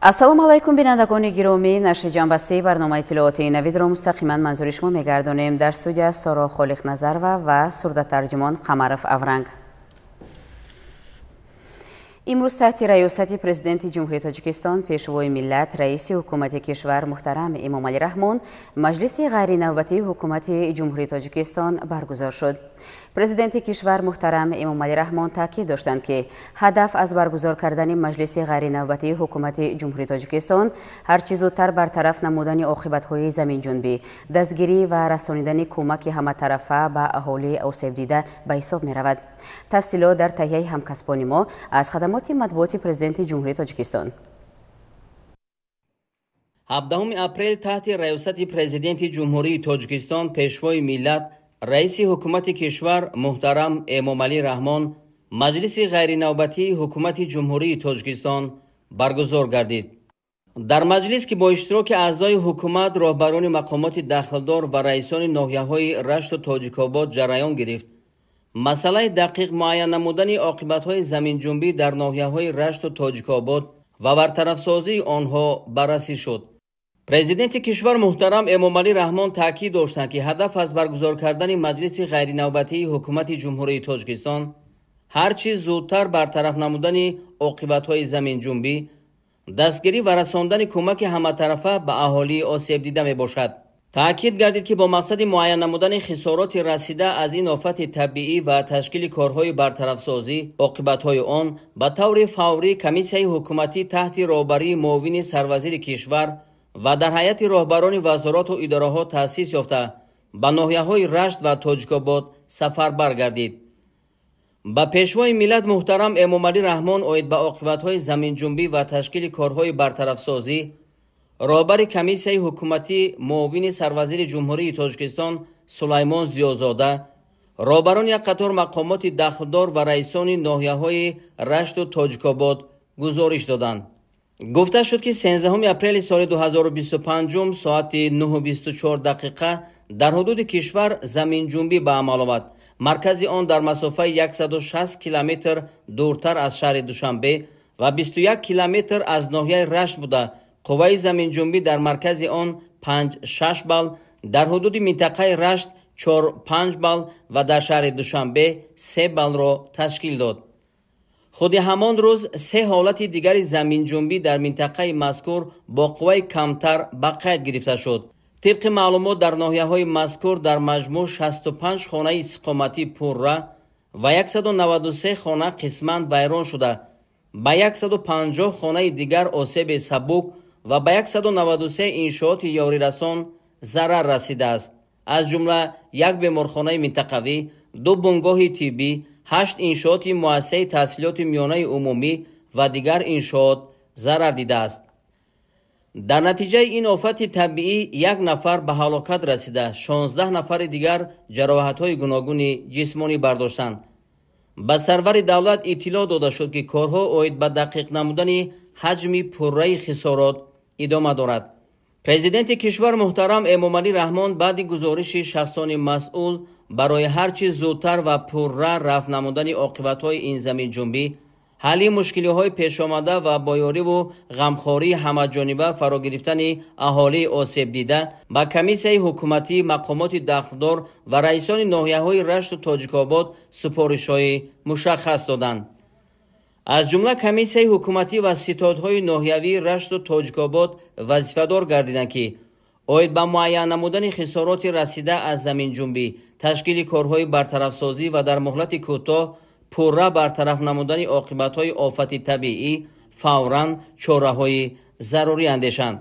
Ассалому алайкум, бинандагони гиромӣ. Нашри ҷамъбастии барномаи иттилоотии Навидро мустақиман манзури шумо мегардонем. Дар студия Соро Холиқназарова ва сурдатарҷумон Қамаров Авранг. Имрӯз таҳти раёсати Президенти Ҷумҳурии Тоҷикистон, Пешвои миллат, Раиси Ҳукумати кишвар муҳтарам Эмомалӣ Раҳмон маҷлиси ғайринавбатии Ҳукумати Ҷумҳурии Тоҷикистон баргузор шуд. Президенти кишвар муҳтарам Эмомалӣ Раҳмон таъкид доштанд, ки ҳадаф аз баргузор кардани маҷлиси ғайринавбатии Ҳукумати Ҷумҳурии Тоҷикистон ҳарчи зудтар бартараф намудани оқибатҳои заминҷунбӣ, дастгирӣ ва расонидани кӯмаки ҳаматарафа ба аҳолии осебдида ба ҳисоб меравад. Тафсилот дар таҳияи ҳамкасбони мо аз хадамоти матбуоти Президенти Ҷумҳурии Тоҷикистон. 17 апрел таҳти раёсати Президенти Ҷумҳурии Тоҷикистон, Пешвои миллат, Раиси Ҳукумати кишвар муҳтарам Эмомалӣ Раҳмон маҷлиси ғайринавбатии Ҳукумати Ҷумҳурии Тоҷикистон баргузор гардид. Дар маҷлис, ки бо иштироки аъзои ҳукумат, роҳбарони мақомоти дахлдор ва раисони ноҳияҳои Рашту Тоҷикобод ҷараён гирифт, масъалаи дақиқ муайян намудани оқибатҳои заминҷунбӣ дар ноҳияҳои Рашту Тоҷикобод ва бартарафсозии онҳо баррасӣ шуд. Президенти кишвар муҳтарам Эмомалӣ Раҳмон таъкид доштанд, ки ҳадаф аз баргузор кардани маҷлиси ғайринавбатии Ҳукумати Ҷумҳурии Тоҷикистон ҳарчи зудтар бартараф намудани оқибатҳои заминҷунбӣ, дастгирӣ ва расондани кӯмаки ҳаматарафа ба аҳолии осебдида мебошад. Таъкид гардид, ки бо мақсади муайян намудани хисороти расида аз ин офати табиӣ ва ташкили корҳои бартарафсозӣ оқибатҳои он ба таври фаврӣ комиссияи ҳукуматӣ таҳти роҳбарии муовини сарвазири кишвар ва дар ҳайати роҳбарони вазороту идораҳо таъсис ёфта ба ноҳияҳои Рашт ва Тоҷикобод сафарбар гардид. Ба Пешвои миллат муҳтарам Эмомалӣ Раҳмон оид ба оқибатҳои заминҷунбӣ ва ташкили корҳои бартарафсозӣ роҳбари комиссияи ҳукуматӣ, муовини сарвазири Ҷумҳурии Тоҷикистон Сулаймон Зиёзода, роҳбарони як қатор мақомоти дахлдор ва раисони ноҳияҳои Рашту Тоҷикобод гузориш доданд. Гуфта шуд, ки 13 апрели соли 2025 соати 9:24 дақиқа дар ҳудуди кишвар заминҷунбӣ ба амал омад. Маркази он дар масофаи 160 километр дуртар аз шаҳри Душанбе ва 21 километр аз ноҳияи Рашт буда, қувваи заминҷунбӣ дар маркази он 5-6 балл, дар ҳудуди минтақаи Рашт 4-5 балл ва дар шаҳри Душанбе 3 баллро ташкил дод. Худи ҳамон рӯз се ҳолати дигари заминҷунбӣ дар минтақаи мазкур бо қувваи камтар ба қайд гирифта шуд. Тибқи маълумот, дар ноҳияҳои мазкур дар маҷмӯъ 65 хонаи истиқоматӣ пурра ва 193 хона қисман вайрон шуда, ба 150 хонаи дигар осеби сабук ва ба 193 иншооти ёрирасон зарар расидааст. Аз ҷумла як беморхонаи минтақавӣ, ду бунгоҳи тиббӣ, 8 иншооти муассисаи таҳсилоти миёнаи умумӣ ва дигар иншоот зарар дидааст. Дар натиҷаи ин офати табиӣ як нафар ба ҳалокат расида, 16 нафари дигар ҷароҳатҳои гуногуни ҷисмонӣ бардоштанд. Ба сарвари давлат иттилоъ дода шуд, ки корҳо оид ба дақиқ намудани ҳаҷми пурраи хисорот идома дорад. Президенти кишвар муҳтарам Эмомалӣ Раҳмон баъди гузориши шахсони масъул барои ҳарчи зудтар ва пурра рафъ намудани оқибатҳои ин заминҷунбӣ, ҳалли мушкилиҳои пешомада ва бо ёриву ғамхории ҳамаҷониба фаро гирифтани аҳолии осебдида ба комиссияи ҳукуматӣ, мақомоти дахлдор ва раисони ноҳияҳои Рашту Тоҷикобод супоришҳои мушаххас доданд. Аз ҷумла комиссияи ҳукуматӣ ва ситодҳои ноҳиявии Рашту Тоҷикобод вазифадор гардиданд, ки оид ба муайян намудани хисороти расида аз заминҷунбӣ, ташкили корҳои бартарафсозӣ ва дар муҳлати кӯтоҳ пурра бартараф намудани оқибатҳои офати табиӣ фавран чораҳои зарурӣ андешанд.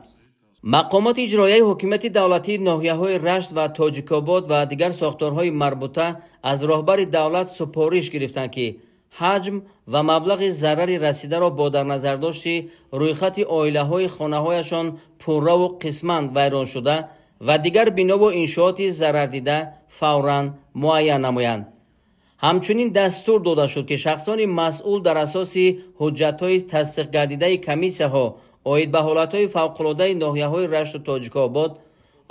Мақомоти иҷроияи ҳокимияти давлатии ноҳияҳои Рашт ва Тоҷикобод ва дигар сохторҳои марбута аз роҳбари давлат супориш гирифтанд, ки ҳаҷм ва маблағи зарари расидаро бо дар назардошти рӯйхати оилаҳои хонаҳояшон пурраву қисман вайрон шуда ва дигар бинову иншооти зарардида фавран муайян намоянд. Ҳамчунин дастур дода шуд, ки шахсони масъул дар асоси ҳуҷҷатҳои тасдиқгардидаи комиссияҳо оид ба ҳолатҳои фавқулодаи ноҳияҳои Рашту Тоҷикобод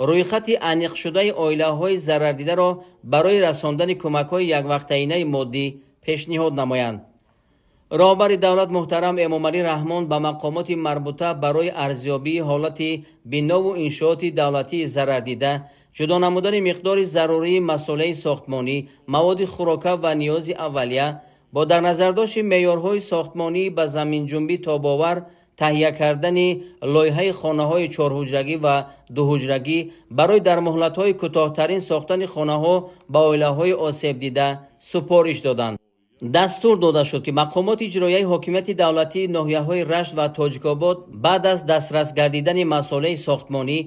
рӯйхати аниқшудаи оилаҳои зарардидаро барои расондани кӯмакҳои яквақтаинаи моддӣ пешниҳод намоянд. Роҳбари давлат муҳтарам Эмомалӣ Раҳмон ба мақомоти марбута барои арзёбии ҳолати бинову иншооти давлатии зарардида, ҷудо намудани миқдори зарурии масолеҳи сохтмонӣ, маводи хӯрока ва ниёзи аввалия бо дар назардошти меъёрҳои сохтмонӣ ба заминҷунбӣ тобовар таҳия кардани лоиҳаи хонаҳои чорҳуҷрагӣ ва дуҳуҷрагӣ барои дар муҳлатҳои кӯтоҳтарин сохтани хонаҳо ба оилаҳои осебдида супориш доданд. Дастур дода шуд, ки мақомоти иҷроияи ҳокимияти давлатии ноҳияҳои Рашт ва Тоҷикобод баъд аз дастрас гардидани масолеҳи сохтмонӣ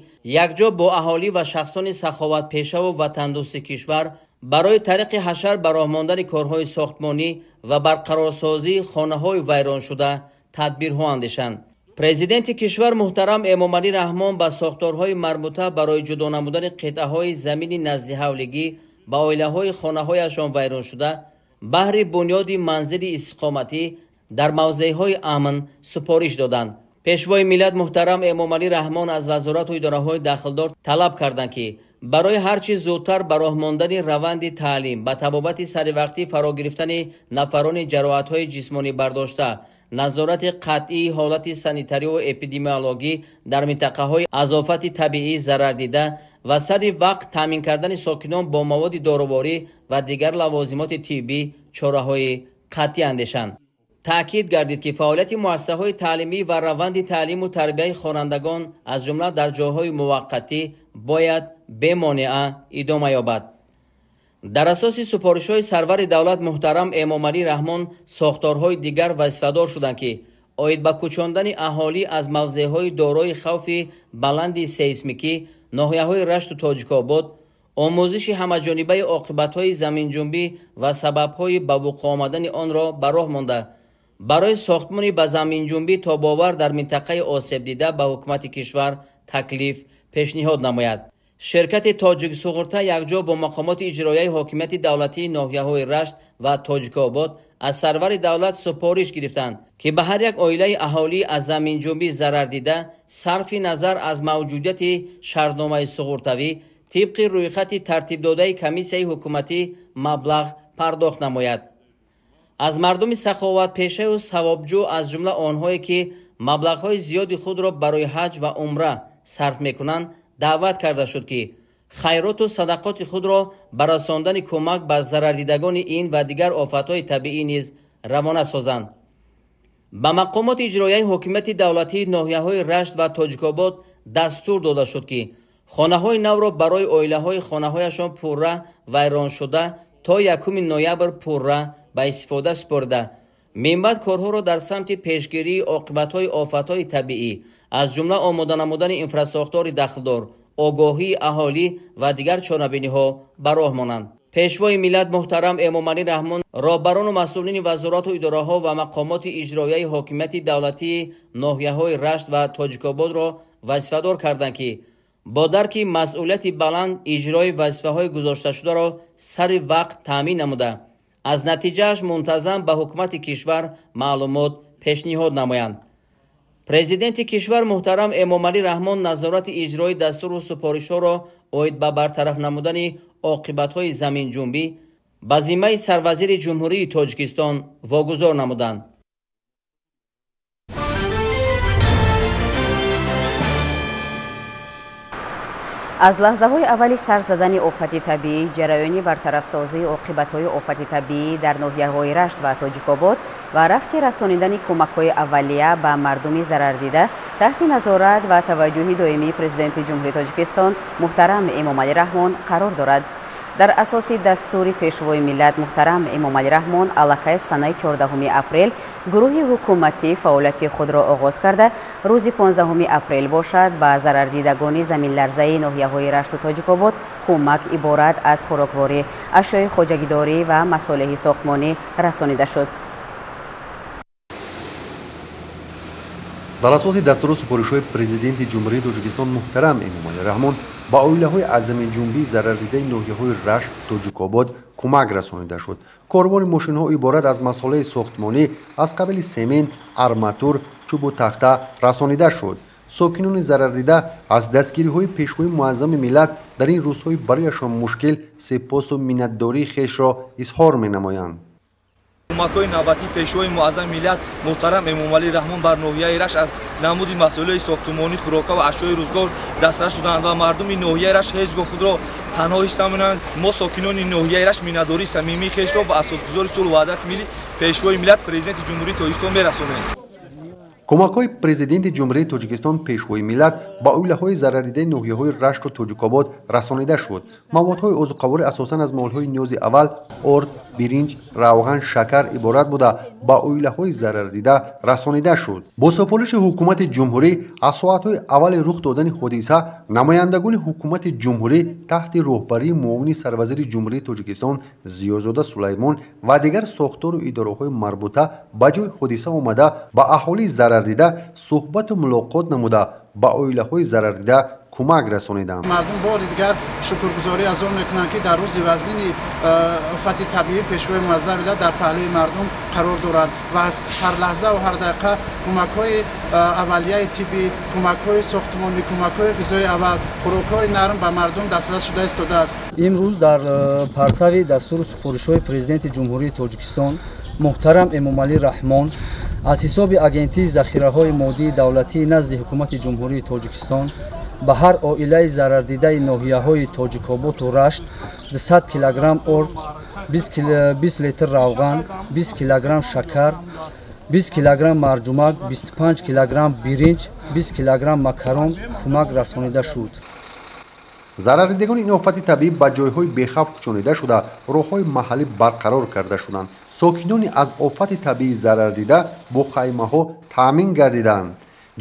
якҷо бо аҳолӣ ва шахсони саховатпешаву ватандӯсти кишвар барои тариқи ҳашар ба роҳ мондани корҳои сохтмонӣ ва барқарорсозии хонаҳои вайроншуда тадбирҳо андешанд. Президенти кишвар муҳтарам Эмомалӣ Раҳмон ба сохторҳои марбута барои ҷудо намудани қитъаҳои замини наздиҳавлигӣ ба оилаҳои хонаҳояшон вайроншуда баҳри бунёди манзили истиқоматӣ дар мавзеъҳои амн супориш доданд. Пешвои миллат муҳтарам Эмомалӣ Раҳмон аз вазорату идораҳои дахлдор талаб карданд, ки барои ҳар чӣ зудтар ба роҳ мондани раванди таълим, ба табобати саривақтӣ фаро гирифтани нафарони ҷароҳатҳои ҷисмонӣ бардошта, назорати қатъии ҳолати санитариву эпидемиологӣ дар минтақаҳои аз офати табиӣ зарардида ва сари вақт таъмин кардани сокинон бо маводи доруворӣ ва дигар лавозимоти тиббӣ чораҳои қатъӣ андешанд. Таъкид гардид, ки фаъолияти муассисаҳои таълимӣ ва раванди таълиму тарбияи хонандагон аз ҷумла дар ҷойҳои муваққатӣ бояд бемонеа идома ёбад. Дар асоси супоришҳои сарвари давлат муҳтарам Эмомалӣ Раҳмон сохторҳои дигар вазифадор шуданд, ки оид ба кӯчондани аҳолӣ аз мавзеъҳои дорои хавфи баланди сейсмикӣ ноҳияҳои Рашту Тоҷикобод, омӯзиши ҳамаҷонибаи оқибатҳои заминҷунбӣ ва сабабҳои ба вуқӯъ омадани онро ба роҳ монда, барои сохтмони ба заминҷунбӣ тобовар дар минтақаи осебдида ба ҳукумати кишвар таклиф пешниҳод намояд. Ширкати Тоҷиксуғурта якҷо бо мақомоти иҷроияи ҳокимияти давлатии ноҳияҳои Рашт ва Тоҷикобод аз сарвари давлат супориш гирифтанд, ки ба ҳар як оилаи аҳолӣ аз заминҷунбӣ зарардида сарфи назар аз мавҷудияти шартномаи суғуртавӣ тибқи рӯйхати тартибдодаи комиссияи ҳукуматӣ маблағ пардохт намояд. Аз мардуми саховатпешаю савобҷӯ, аз ҷумла онҳое ки маблағҳои зиёди худро барои ҳаҷ ва умра сарф мекунанд, даъват карда шуд, ки хайроту садақоти худро ба расондани кӯмак ба зарардидагони ин ва дигар офатҳои табиӣ низ равона созанд. Ба мақомоти иҷроияи ҳокимияти давлатии ноҳияҳои Рашт ва Тоҷикобод дастур дода шуд, ки хонаҳои навро барои оилаҳои хонаҳояшон пурра вайроншуда то 1 ноябр пурра ба истифода супорида, минбаъд корҳоро дар самти пешгирии оқибатҳои офатҳои табиӣ, аз ҷумла омода намудани инфрасохтори дахлдор, огоҳии аҳолӣ ва дигар чорабиниҳо ба роҳ монанд. Пешвои миллат муҳтарам Эмомалӣ Раҳмон роҳбарону масъулини вазорату идораҳо ва мақомоти иҷроияи ҳокимияти давлатии ноҳияҳои Рашт ва Тоҷикободро вазифадор карданд, ки бо дарки масъулияти баланд иҷрои вазифаҳои гузошташударо сари вақт таъмин намуда, аз натиҷааш мунтазам ба ҳукумати кишвар маълумот пешниҳод намоянд. Президенти кишвар муҳтарам Эмомалӣ Раҳмон назорати иҷрои дастуру супоришҳоро оид ба бартараф намудани оқибатҳои заминҷунбӣ ба зиммаи сарвазири Ҷумҳурии Тоҷикистон вогузор намуданд. Аз лаҳзаҳои аввали сар задани офати табиӣ, ҷараёни бартарафсозии оқибатҳои офати табиӣ дар ноҳияҳои Рашт ва Тоҷикобод ва рафти расонидани кӯмакҳои аввалия ба мардуми зарардида таҳти назорат ва таваҷҷӯҳи доимии Президенти Ҷумҳурии Тоҷикистон муҳтарам Эмомалӣ Раҳмон қарор дорад. Дар асоси дастури Пешвои миллат муҳтарам Эмомалӣ Раҳмон аллакай санаи 14 апрел гурӯҳи ҳукуматӣ фаъолияти худро оғоз карда, рӯзи 15 апрел бошад ба зарардидагони заминларзаи ноҳияҳои Рашту Тоҷикобод кӯмак иборат аз хӯрокворӣ, ашёи хоҷагидорӣ ва масолеҳи сохтмонӣ расонида шуд. Дар асоси дастуру супоришҳои Президенти Ҷумҳурии Тоҷикистон муҳтарам Эмомалӣ Раҳмон ба оилаҳои аз заминҷунбии зарардидаи ноҳияҳои Рашт, Тоҷикобод кӯмак расонида шуд. Корвони мошинҳо иборат аз масолеҳи сохтмонӣ аз қабили семент, арматур, чӯбу тахта расонида шуд. Сокинони зарардида аз дастгириҳои Пешвои муаззами миллат дар ин рӯзҳои барояшон мушкил сипосу миннатдории хешро изҳор менамоянд. Кӯмакҳои навбатии Пешвои Муаззами миллат муҳтарам Эмомалӣ Раҳмон бар ноҳияи Рашт аз намуди масъулияи сохтумонӣ, хӯрока ва ашёи рӯзгор дастрас шуданд ва мардуми ноҳияи Рашт ҳеҷ гоҳ худро танҳо ҳис намекунанд. Мо сокинони ноҳияи Рашт миннатдории самимии хешро ба асосгузори сулҳу ваҳдати миллӣ, Пешвои миллат, Президенти Ҷумҳурии Тоҷикистон мерасонем. Кӯмакҳои Президенти Ҷумҳурии Тоҷикистон, Пешвои миллат ба оилаҳои зарардидаи ноҳияҳои Рашту Тоҷикобод расонида шуд. Маводҳои озуқаворӣ асосан аз молҳои ниёзи аввал орд, биринҷ, равған, шакар иборат буда, ба оилаҳои зарардида расонида шуд. Бо супориши ҳукумати ҷумҳурӣ аз соатҳои аввали рух додани ҳодиса намояндагони ҳукумати ҷумҳурӣ таҳти роҳбарии муовини сарвазири Ҷумҳурии Тоҷикистон Зиёзода Сулаймон ва дигар сохтору идораҳои марбута ба ҷои ҳодиса омада, ба аҳолии зарардида суҳбату мулоқот намуда, ба оилаҳои зарардида кӯмак расониданд. Мардум бори дигар шукргузорӣ аз он мекунанд, ки дар рӯзи вазнини офати табиӣ Пешвои Муаззами миллат дар паҳлӯи мардум қарор дорад ва аз ҳар лаҳза ва ҳар дақиқа кӯмакҳои аввалияи тиббӣ, кӯмакҳои сохтмонӣ, кӯмакҳои ғизои аввал, хӯрокҳои нарм ба мардум дастрас шуда истодааст. Имрӯз дар партави дастуру супоришҳои Президенти Ҷумҳурии Тоҷикистон муҳтарам Эмомалӣ Раҳмон аз ҳисоби Агентии захираҳои моддии давлатии назди Ҳукумати Ҷумҳурии Тоҷикистон ба ҳар оилаи зарардидаи ноҳияҳои Тоҷикоботу Рашт 200 килограмм орд, 20 литр равған, 20 килограмм шакар, 20 килограмм марҷумак, 25 килограмм биринҷ, 20 килограмм макарон кӯмак расонида шуд. Зарардидагони ин офати табиӣ ба ҷойҳои бехавф кӯчонида шуда, роҳҳои маҳаллӣ барқарор карда шуданд. Сокинони аз офати табиӣ зарардида бо хаймаҳо таъмин гардиданд.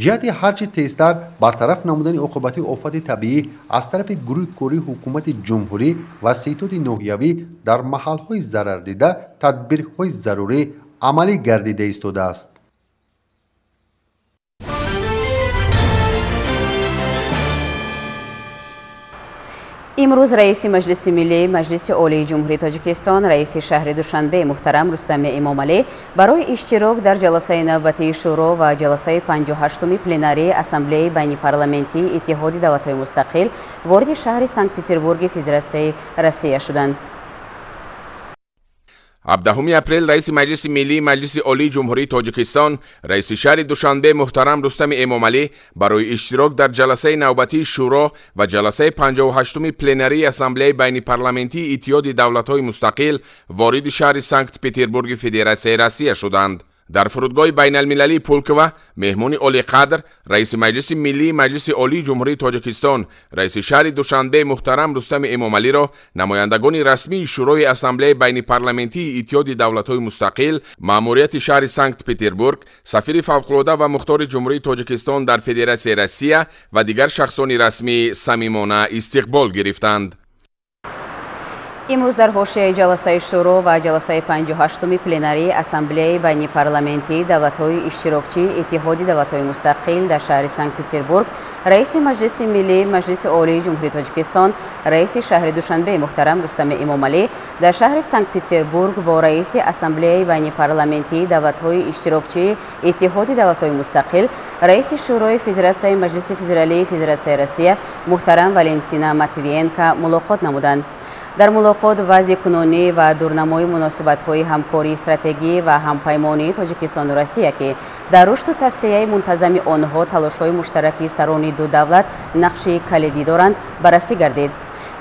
Ҷиҳати ҳарчи тезтар бартараф намудани оқибатҳои офати табиӣ аз тарафи гурӯҳи кории ҳукумати ҷумҳурӣ ва ситоди ноҳиявӣ дар маҳалҳои зарардида тадбирҳои зарурӣ амалӣ гардида истодааст. Имрӯз раиси Маҷлиси Миллӣ, Маҷлиси Олии Ҷумҳурии Тоҷикистон, раиси шаҳри Душанбе муҳтарам Рустами Эмомалӣ барои иштирок дар ҷаласаи навбатии Шӯро ва ҷаласаи 58-уми пленарии Ассамблеяи байнипарламентии Иттиҳоди давлатҳои мустақил вориди шаҳри Санкт-Петербурги Федератсияи Россия шуданд. 17 апрел раиси Маҷлиси Миллии Маҷлиси Олии Ҷумҳурии Тоҷикистон, раиси шаҳри Душанбе муҳтарам Рустами Эмомалӣ барои иштирок дар ҷаласаи навбатии Шӯро ва ҷаласаи 58-уми пленарии Ассамблеяи байнипарламентии Иттиҳоди давлатҳои мустақил вориди шаҳри Санкт-Петербурги Федератсияи Россия шуданд. Дар фурудгоҳи байналмилалии Пулково меҳмони олиқадр, раиси Маҷлиси Миллии Маҷлиси Олии Ҷумҳурии Тоҷикистон, раиси шаҳри Душанбе муҳтарам Рустами Эмомалиро намояндагони расмии Шӯрои Ассамблеяи байнипарламентии Иттиҳоди давлатҳои мустақил, маъмурияти шаҳри Санкт-Петербург, сафири фавқулода ва мухтори Ҷумҳурии Тоҷикистон дар Федератсияи Россия ва дигар шахсони расмӣ самимона истиқбол гирифтанд. Имрӯз дар ҳошияи ҷаласаи Шӯро ва ҷаласаи 58-уми пленарии Ассамблеяи байнипарламентии давлатҳои иштирокчии Иттиҳоди давлатҳои мустақил дар шаҳри Санкт-Петербург раиси Маҷлиси Миллӣ, Маҷлиси Олии Ҷумҳурии Тоҷикистон, раиси шаҳри Душанбе муҳтарам Рустами Эмомалӣ дар шаҳри Санкт-Петербург бо раиси Ассамблеяи байнипарламентии давлатҳои иштирокчии Иттиҳоди давлатҳои мустақил, раиси Шӯрои Федератсияи Маҷлиси Федералии Федератсияи Россия муҳтарам Валентина Матвиенко мулоқот намуданд. Дар мулоқот вазъи кунунӣ ва дурнамои муносибатҳои ҳамкории стратегӣ ва ҳампаймонии Тоҷикистону Россия, ки дар рушду тавсеяи мунтазами онҳо талошҳои муштараки сарони ду давлат нақши калидӣ доранд, баррасӣ гардид.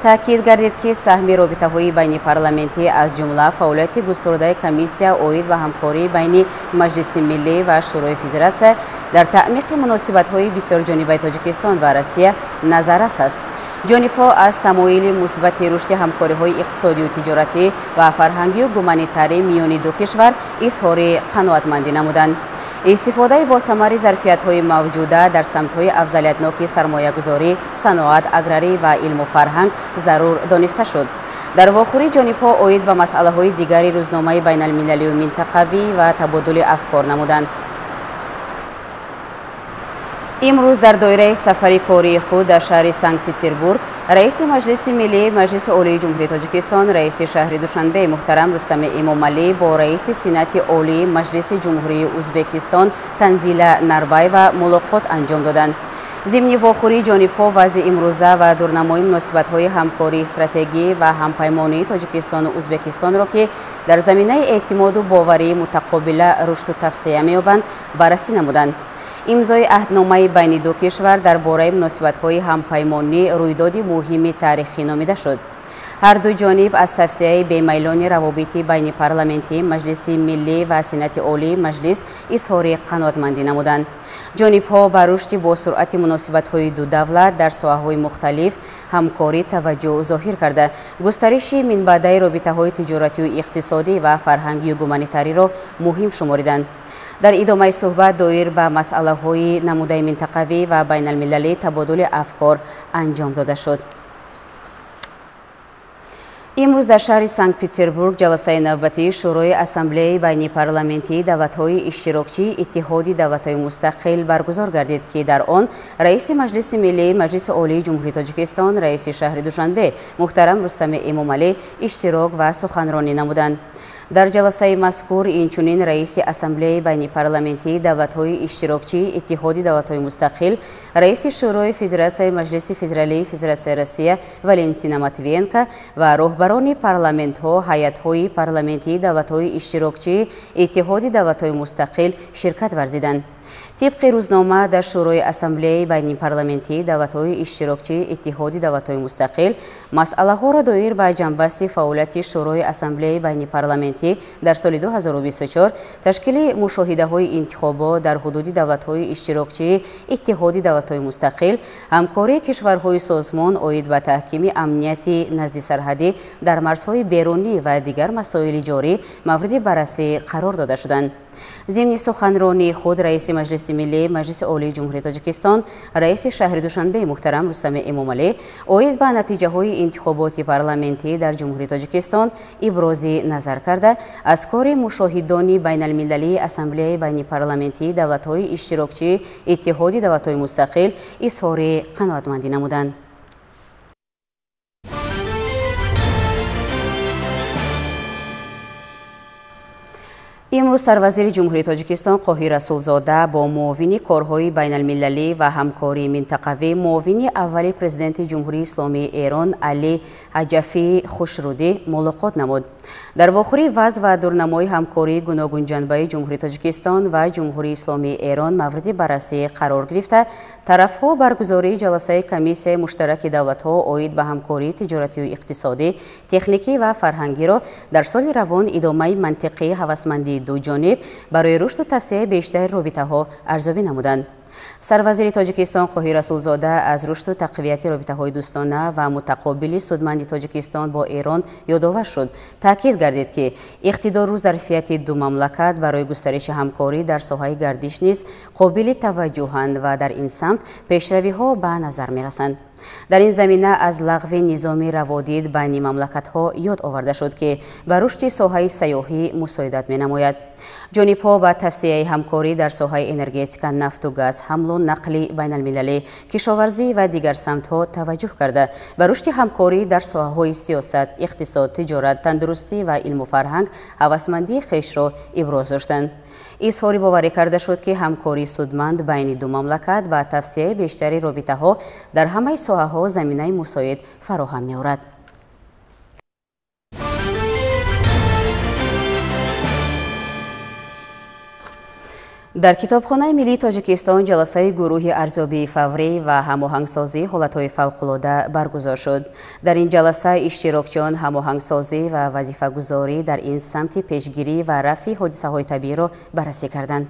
Таъкид гардид, ки саҳми робитаҳои байнипарламентӣ, аз ҷумла фаъолияти густурдаи комиссия оид ба ҳамкории байни Маҷлиси Миллӣ ва Шӯрои Федератсия дар таъмиқи муносибатҳои бисёрҷонибаи Тоҷикистон ва Россия назаррас аст. Ҷонибҳо аз тамоили мусбати рушди ҳамкориҳои иқтисодию тиҷоратӣ ва фарҳангию гуманитарӣ миёни ду кишвар изҳори қаноатмандӣ намуданд. Истифодаи босамари зарфиятҳои мавҷуда дар самтҳои афзалиятноки сармоягузорӣ, саноат, аграрӣ ва илму фарҳанг зарур дониста шуд. Дар вохӯрӣ ҷонибҳо оид ба масъалаҳои дигари рӯзномаи байналмилалию минтақавӣ ва табодули афкор намуданд. Имрӯз дар доираи сафари кории худ дар шаҳри Санкт-Петербург раиси Маҷлиси Миллӣ, Маҷлиси Олии Ҷумҳурии Тоҷикистон, раиси шаҳри Душанбе муҳтарам Рустами Эмомалӣ бо раиси Сенати Олии Маҷлиси Ҷумҳурии Ӯзбекистон Танзила Нарбаева мулоқот анҷом доданд. Зимни вохӯрии ҷонибҳо вазъи имрӯза ва дурнамои муносибатҳои ҳамкории стратегӣ ва ҳампаймонии Тоҷикистону Ӯзбекистонро, ки дар заминаи эътимоду боварии мутақобила рушду тавсея меёбанд, баррасӣ намуданд. Имзои аҳдномаи байни ду кишвар дар бораи муносибатҳои ҳампаймонӣ рӯйдоди муҳими таърихӣ номида шуд. Ҳар ду ҷониб аз тавсияи бемайлони равобити байнипарламентӣ, Маҷлиси миллӣ ва Сенати Олии Маҷлис изҳори қаноатмандӣ намуданд. Ҷонибҳо ба рушди босуръати муносибатҳои ду давлат дар соҳаҳои мухталиф ҳамкорӣ таваҷҷӯҳ зоҳир карда, густариши минбаъдаи робитаҳои тиҷоратию иқтисодӣ ва фарҳангию гуманитариро муҳим шумориданд. Дар идомаи суҳбат доир ба масъалаҳои намудаи минтақавӣ ва байналмилалӣ табодули афкор анҷом дода шуд. Имрӯз дар шаҳри Санкт-Петербург ҷаласаи навбатии Шӯрои Ассамблеяи байнипарламентии давлатҳои иштирокчии Иттиҳоди давлатҳои мустақил баргузор гардид, ки дар он раиси Маҷлиси миллии Маҷлиси Олии Ҷумҳурии Тоҷикистон, раиси шаҳри Душанбе муҳтарам Рустами Эмомалӣ иштирок ва суханронӣ намуданд. Дар ҷаласаи мазкур инчунин раиси Ассамблеяи байнипарламентии давлатҳои иштирокчии Иттиҳоди давлатҳои мустақил, раиси Шӯрои Федератсияи Маҷлиси Федералии Федератсияи Россия Валентина Матвиенко ва роҳбарони парламентҳо, ҳайатҳои парламентии давлатҳои иштирокчии Иттиҳоди давлатҳои мустақил ширкат варзиданд. Тибқи рӯзнома дар Шӯрои Ассамблеяи байнипарламентии давлатҳои иштирокчии Иттиҳоди давлатҳои мустақил масъалаҳоро доир ба ҷанбасти фаъолияти Шӯрои Ассамблеяи байнипарламентӣ дар соли 2024, ташкили мушоҳидаҳои интихобот дар ҳудуди давлатҳои иштирокчии Иттиҳоди давлатҳои мустақил, ҳамкории кишварҳои созмон оид ба таҳкими амнияти наздисарҳадӣ дар марзҳои берунӣ ва дигар масоили ҷорӣ мавриди баррасӣ қарор дода шуданд. Зимни суханронии худ раиси Маҷлиси миллии Маҷлиси Олии Ҷумҳурии Тоҷикистон, раиси шаҳри Душанбе муҳтарам Рустами Эмомалӣ оид ба натиҷаҳои интихоботи парламентӣ дар Ҷумҳурии Тоҷикистон ибрози назар карда, аз кори мушоҳидони байналмилалии Ассамблеяи байнипарламентии давлатҳои иштирокчии Иттиҳоди давлатҳои мустақил изҳори қаноатмандӣ намуданд. Имрӯз сарвазири Ҷумҳурии Тоҷикистон Қоҳир Расулзода бо муовини корҳои байналмилалӣ ва ҳамкории минтақавӣ, муовини аввали президенти Ҷумҳурии Исломии Эрон Алӣ Ҳаҷафӣ Хушрудӣ мулоқот намуд. Дар вохӯрии вазъ ва дурнамои ҳамкории гуногунҷанбаи Ҷумҳурии Тоҷикистон ва Ҷумҳурии Исломии Эрон мавриди баррасӣ қарор гирифта, тарафҳо баргузории ҷаласаи комиссияи муштараки давлатҳо оид ба ҳамкории тиҷоратию иқтисодӣ, техникӣ ва фарҳангиро дар соли равон идомаи мантиқии ҳавасмандии ду ҷониб барои рушду тавсеяи бештари робитаҳо арзёбӣ намуданд. Сарвазири Тоҷикистон Қоҳир Расулзода аз рушду тақвияти робитаҳои дӯстона ва мутақобили судманди Тоҷикистон бо Эрон ёдовар шуд. Таъкид гардид, ки иқтидору зарфияти ду мамлакат барои густариши ҳамкорӣ дар соҳаи гардиш низ қобили таваҷҷӯҳанд ва дар ин самт пешравиҳо ба назар мерасанд. Дар ин замина аз лағви низоми раводид байни мамлакатҳо ёд оварда шуд, ки ба рушди соҳаи сайёҳӣ мусоидат менамояд. Ҷонибҳо ба тавсияи ҳамкорӣ дар соҳаи энергетика, нафту газ, ҳамлу нақли байналмилалӣ, кишоварзӣ ва дигар самтҳо таваҷҷӯҳ карда, ба рушди ҳамкорӣ дар соҳаҳои сиёсат, иқтисод, тиҷорат, тандурустӣ ва илму фарҳанг ҳавасмандии хешро иброз доштанд. Изҳори боварӣ карда шуд, ки ҳамкории судманд байни ду мамлакат ба тавсияи бештари робитаҳо дар ҳамаи соҳаҳо заминаи мусоид фароҳам меорад. Дар Китобхонаи миллии Тоҷикистон ҷаласаи гурӯҳи арзёбии фаврӣ ва ҳамоҳангсозии ҳолатҳои фавқулода баргузор шуд. Дар ин ҷаласа иштирокчиён ҳамоҳангсозӣ ва вазифагузорӣ дар ин самти пешгирӣ ва рафъи ҳодисаҳои табииро баррасӣ карданд.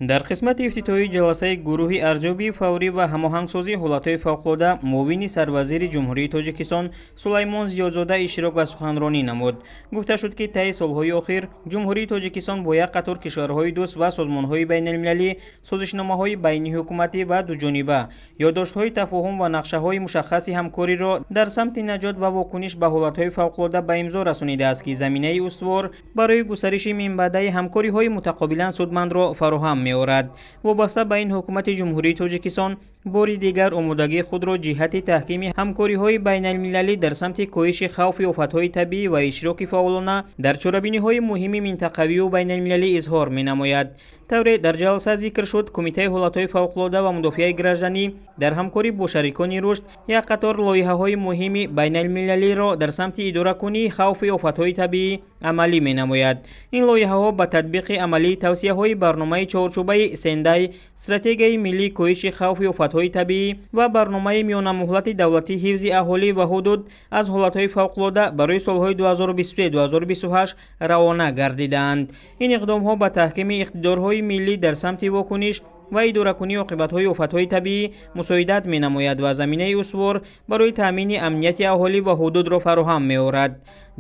Дар қисмати ифтитоҳии ҷаласаи гурӯҳи арзёбии фаврӣ ва ҳамоҳангсозии ҳолатҳои фавқулода муовини сарвазири Ҷумҳурии Тоҷикистон Сулаймон Зиёдзода иштирок ва суханронӣ намуд. Гуфта шуд, ки таи солҳои охир Ҷумҳурии Тоҷикистон бо як қатор кишварҳои дӯст ва созмонҳои байналмилалӣ созишномаҳои байниҳукуматӣ ва дуҷониба, ёддоштҳои тафоҳум ва нақшаҳои мушаххаси ҳамкориро дар самти наҷот ва вокуниш ба ҳолатҳои фавқулода ба имзо расонидааст, ки заминаи устувор барои густариши минбаъдаи ҳамкориҳои мутақобилан судмандро фароҳам меорад. Вобаста ба ин, ҳукумати Ҷумҳурии Тоҷикистон бори дигар омодагии худро ҷиҳати таҳкими ҳамкориҳои байналмилалӣ дар самти коҳиши хавфи офатҳои табиӣ ва иштироки фаъолона дар чорабиниҳои муҳими минтақавию байналмилалӣ изҳор менамояд. Тавре дар ҷаласа зикр шуд, Кумитаи ҳолатҳои фавқулода ва мудофиаи гражданӣ дар ҳамкорӣ бо шарикони рушд як қатор лоиҳаҳои муҳими байналмилалиро дар самти идоракунии хавфи офатҳои табиӣ амалӣ менамояд. Ин лоиҳаҳо ба татбиқи амалии тавсияҳои барномаи чорчӯбаи Сендай, стратегияи миллии коҳиши хавфи офатҳои табиӣ ва барномаи миёнамуҳлати давлатии ҳифзи аҳолӣ ва ҳудуд аз ҳолатҳои фавқулода барои солҳои 2023-2028 равона гардидаанд. Ин иқдомҳо ба таҳкими иқтидорҳои миллӣ дар самти вокуниш ва идоракунии оқибатҳои офатҳои табиӣ мусоидат менамояд ва заминаи устувор барои таъмини амнияти аҳолӣ ва ҳудудро фароҳам меорад.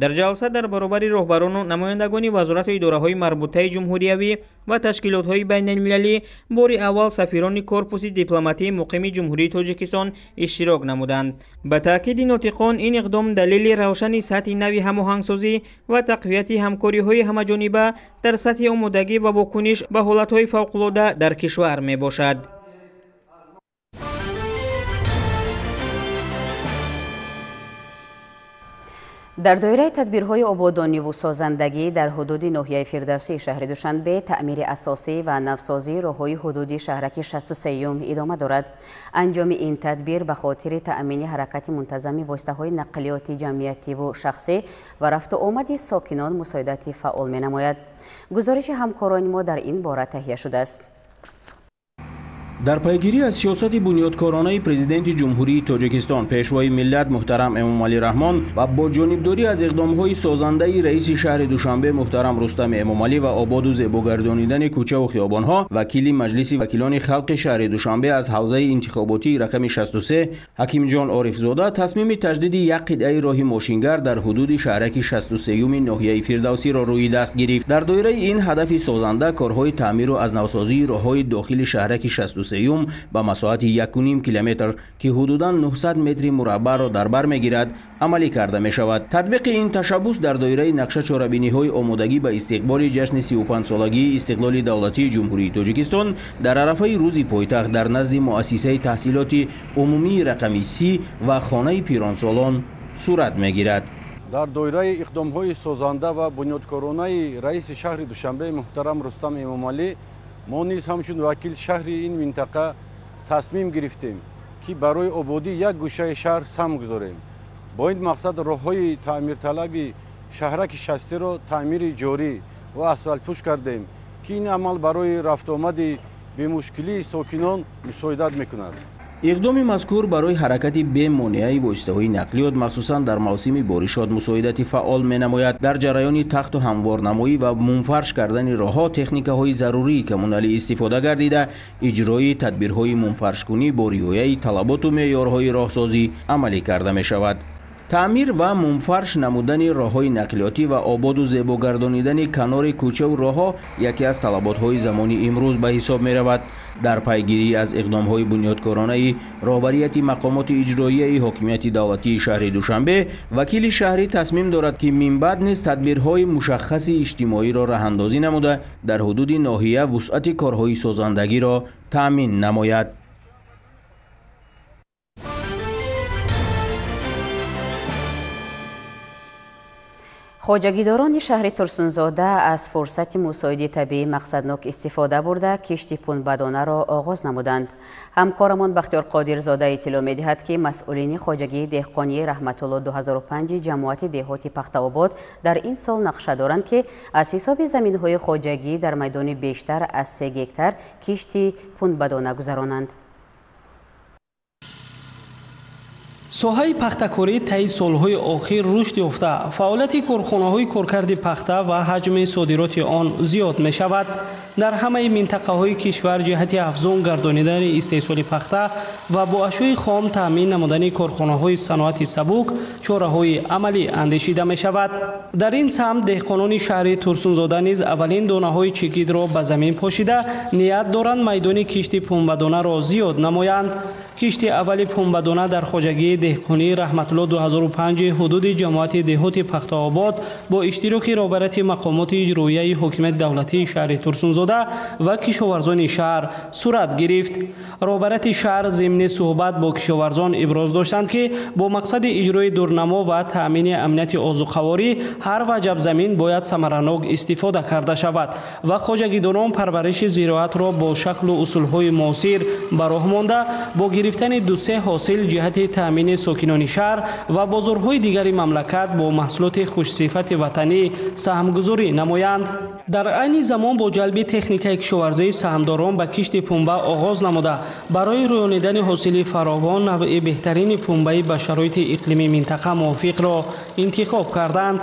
Дар ҷаласа дар баробари роҳбарону намояндагони вазорату идораҳои марбутаи ҷумҳуриявӣ ва ташкилотҳои байналмилалӣ бори аввал сафирони корпуси дипломатии муқими Ҷумҳурии Тоҷикистон иштирок намуданд. Ба таъкиди нотиқон, ин иқдом далели равшани сатҳи нави ҳамоҳангсозӣ ва тақвияти ҳамкориҳои ҳамаҷониба дар сатҳи омодагӣ ва вокуниш ба ҳолатҳои фавқулода дар кишвар мебошад. Дар доираи тадбирҳои ободониву созандагӣ дар ҳудуди ноҳияи Фирдавсии шаҳри Душанбе таъмири асосӣ ва навсозии роҳҳои ҳудуди шаҳраки 63-юм идома дорад. Анҷоми ин тадбир ба хотири таъмини ҳаракати мунтазами воситаҳои нақлиёти ҷамъиятиву шахсӣ ва рафту омади сокинон мусоидати фаъол менамояд. Гузориши ҳамкорони мо дар ин бора таҳия шудааст. Дар пайгирӣ аз сиёсати бунёдкоронаи президенти Ҷумҳурии Тоҷикистон, пешвои миллат муҳтарам Эмомалӣ Раҳмон ва бо ҷонибдорӣ аз иқдомҳои созандаи раиси шаҳри Душанбе муҳтарам Рустам Эмомалӣ ва ободу зебогардонидани кӯчаву хиёбонҳо, вакили Маҷлиси вакилони халқи шаҳри Душанбе аз ҳавзаи интихоботии рақами 63 Ҳакимҷон Орифзода тасмими таҷдиди як қитъаи роҳи мошингар дар ҳудуди шаҳраки 63-юми ноҳияи Фирдавсиро рӯи даст гирифт. Дар доираи ин ҳадафи созанда корҳои таъмиру аз навсозии роҳҳои дохили шаҳраки 63-юм ба масоҳати 1,5 километр, ки ҳудудан 900 метри мураббаъро дар бар мегирад, амалӣ карда мешавад. Татбиқи ин ташаббус дар доираи нақша чорабиниҳои омодагӣ ба истиқболи ҷашни 35-солагии истиқлоли давлатии Ҷумҳурии Тоҷикистон дар арафаи рӯзи пойтахт дар назди муассисаи таҳсилоти умумии рақами 30 ва хонаи пиронсолон сурат мегирад. Дар доираи иқдомҳои созанда ва бунёдкоронаи раиси шаҳри Душанбе муҳтарам Рустам Эмомалӣ мо низ ҳамчун вакил шаҳри ин минтақа тасмим гирифтем, ки барои ободӣ як гӯшаи шаҳр сам гузорем. Бо ин мақсад роҳҳои таъмирталаби шаҳраки 63-ро таъмири ҷорӣ ва асфалтпӯш кардем, ки ин амал барои рафтуомади бемушкилии сокинон мусоидат мекунад. Иқдоми мазкур барои ҳаракати бемонеаи воситаҳои нақлиёт, махсусан дар мавсими боришот, мусоидати фаъол менамояд. Дар ҷараёни тахту ҳамворнамоӣ ва мунфарш кардани роҳҳо техникаҳои зарурии коммуналӣ истифода гардида, иҷрои тадбирҳои мунфаршкунӣ бо риояи талаботу меъёрҳои роҳсозӣ амалӣ карда мешавад. Таъмир ва мунфарш намудани роҳҳои нақлиётӣ ва ободу зебогардонидани канори кӯчаву роҳҳо яке аз талаботҳои замони имрӯз ба ҳисоб меравад. Дар пайгирӣ аз иқдомҳои бунёдкоронаи роҳбарияти мақомоти иҷроияи ҳокимияти давлатии шаҳри Душанбе, вакили шаҳрӣ тасмим дорад, ки минбаъд низ тадбирҳои мушаххаси иҷтимоиро раҳандозӣ намуда, дар ҳудуди ноҳия вусъати корҳои созандагиро таъмин намояд. Хоҷагидорони шаҳри Турсунзода аз фурсати мусоиди табиӣ мақсаднок истифода бурда, кишти пунбадонаро оғоз намуданд. Ҳамкорамон Бахтиёр Қодирзода иттилоъ медиҳад, ки масъулини хоҷагии деҳқонии Раҳматулло 2005 ҷамоати деҳоти Пахтаобод дар ин сол нақша доранд, ки аз ҳисоби заминҳои хоҷагӣ дар майдони бештар аз 3 гектар кишти пунбадона гузаронанд. Соҳаи пахтакорӣ таи солҳои охир рушд ёфта, фаъолияти корхонаҳои коркарди пахта ва ҳаҷми содироти он зиёд мешавад. Дар ҳамаи минтақаҳои кишвар ҷиҳати афзун гардонидани истеҳсоли пахта ва бо ашёи хом таъмин намудани корхонаҳои саноати сабук чораҳои амалӣ андешида мешавад. Дар ин самт деҳқонони шаҳри Турсунзода низ аввалин донаҳои чигидро ба замин пошида, ният доранд майдони кишти пунбадонаро зиёд намоянд. Кишти аввали пунбадона дар хоҷагии деҳқонии Раҳматулло 2005 ҳудуди ҷамоати деҳоти Пахтаобод бо иштироки роҳбарияти мақомоти иҷроияи ҳокимияти давлатии шаҳри Турсунзода ва кишоварзони шаҳр сурат гирифт. Роҳбарияти шаҳр зимни суҳбат бо кишоварзон иброз доштанд, ки бо мақсади иҷрои дурнамо ва таъмини амнияти озуқаворӣ ҳар ваҷаб замин бояд самаранок истифода карда шавад ва хоҷагидорон парвариши зироатро бо шаклу усулҳои муосир ба роҳ монда бо гирифтани ду-се ҳосил ҷиҳати таъмини сокинони шаҳр ва бозорҳои дигари мамлакат бо маҳсулоти хушсифати ватанӣ саҳмгузорӣ намоянд. Дар айни замон бо ҷалби техникаи кишоварзии саҳмдорон ба кишти пунба оғоз намуда, барои рӯёнидани ҳосили фаровон навъи беҳтарини пунбаи ба шароити иқлими минтақа мувофиқро интихоб карданд.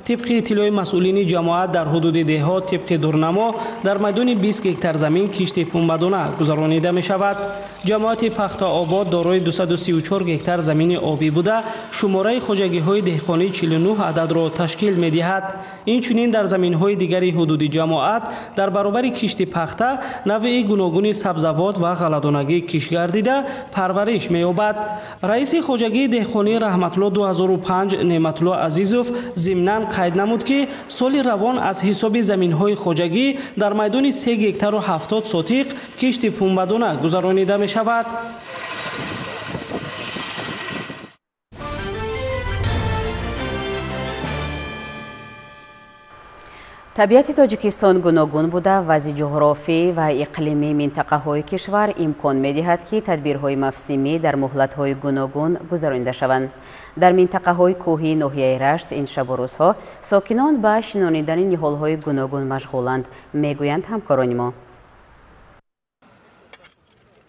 Тибқи иттилои масъулини ҷамоат дар ҳудуди деҳот тибқи дурнамо дар майдони 20 гектар замин кишти пунбадона гузаронида мешавад. Ҷамоати Пахтаобод дорои 234 гектар замини обӣ буда, шумораи хоҷагиҳои деҳқонӣ 49 ададро ташкил медиҳад. Инчунин дар заминҳои дигари ҳудуди ҷамоат дар баробари кишти пахта навъи гуногуни сабзавот ва ғалладонагӣ кишт гардида парвариш меёбад. Раиси хоҷагии деҳқонии Раҳматулло 2005 Неъматулло Азизов зимнан қайд намуд, ки соли равон аз ҳисоби заминҳои хоҷагӣ дар майдони 3 гектару 70 сотиқ кишти пунбадона гузаронида мешавад. Табиати Тоҷикистон гуногун буда, вазъи ҷуғрофӣ ва иқлимии минтақаҳои кишвар имкон медиҳад, ки тадбирҳои мавсимӣ дар муҳлатҳои гуногун гузаронида шаванд. Дар минтақаҳои кӯҳии ноҳияи Рашт ин шабу рӯзҳо сокинон ба шинонидани ниҳолҳои гуногун машғуланд, мегӯянд ҳамкорони мо.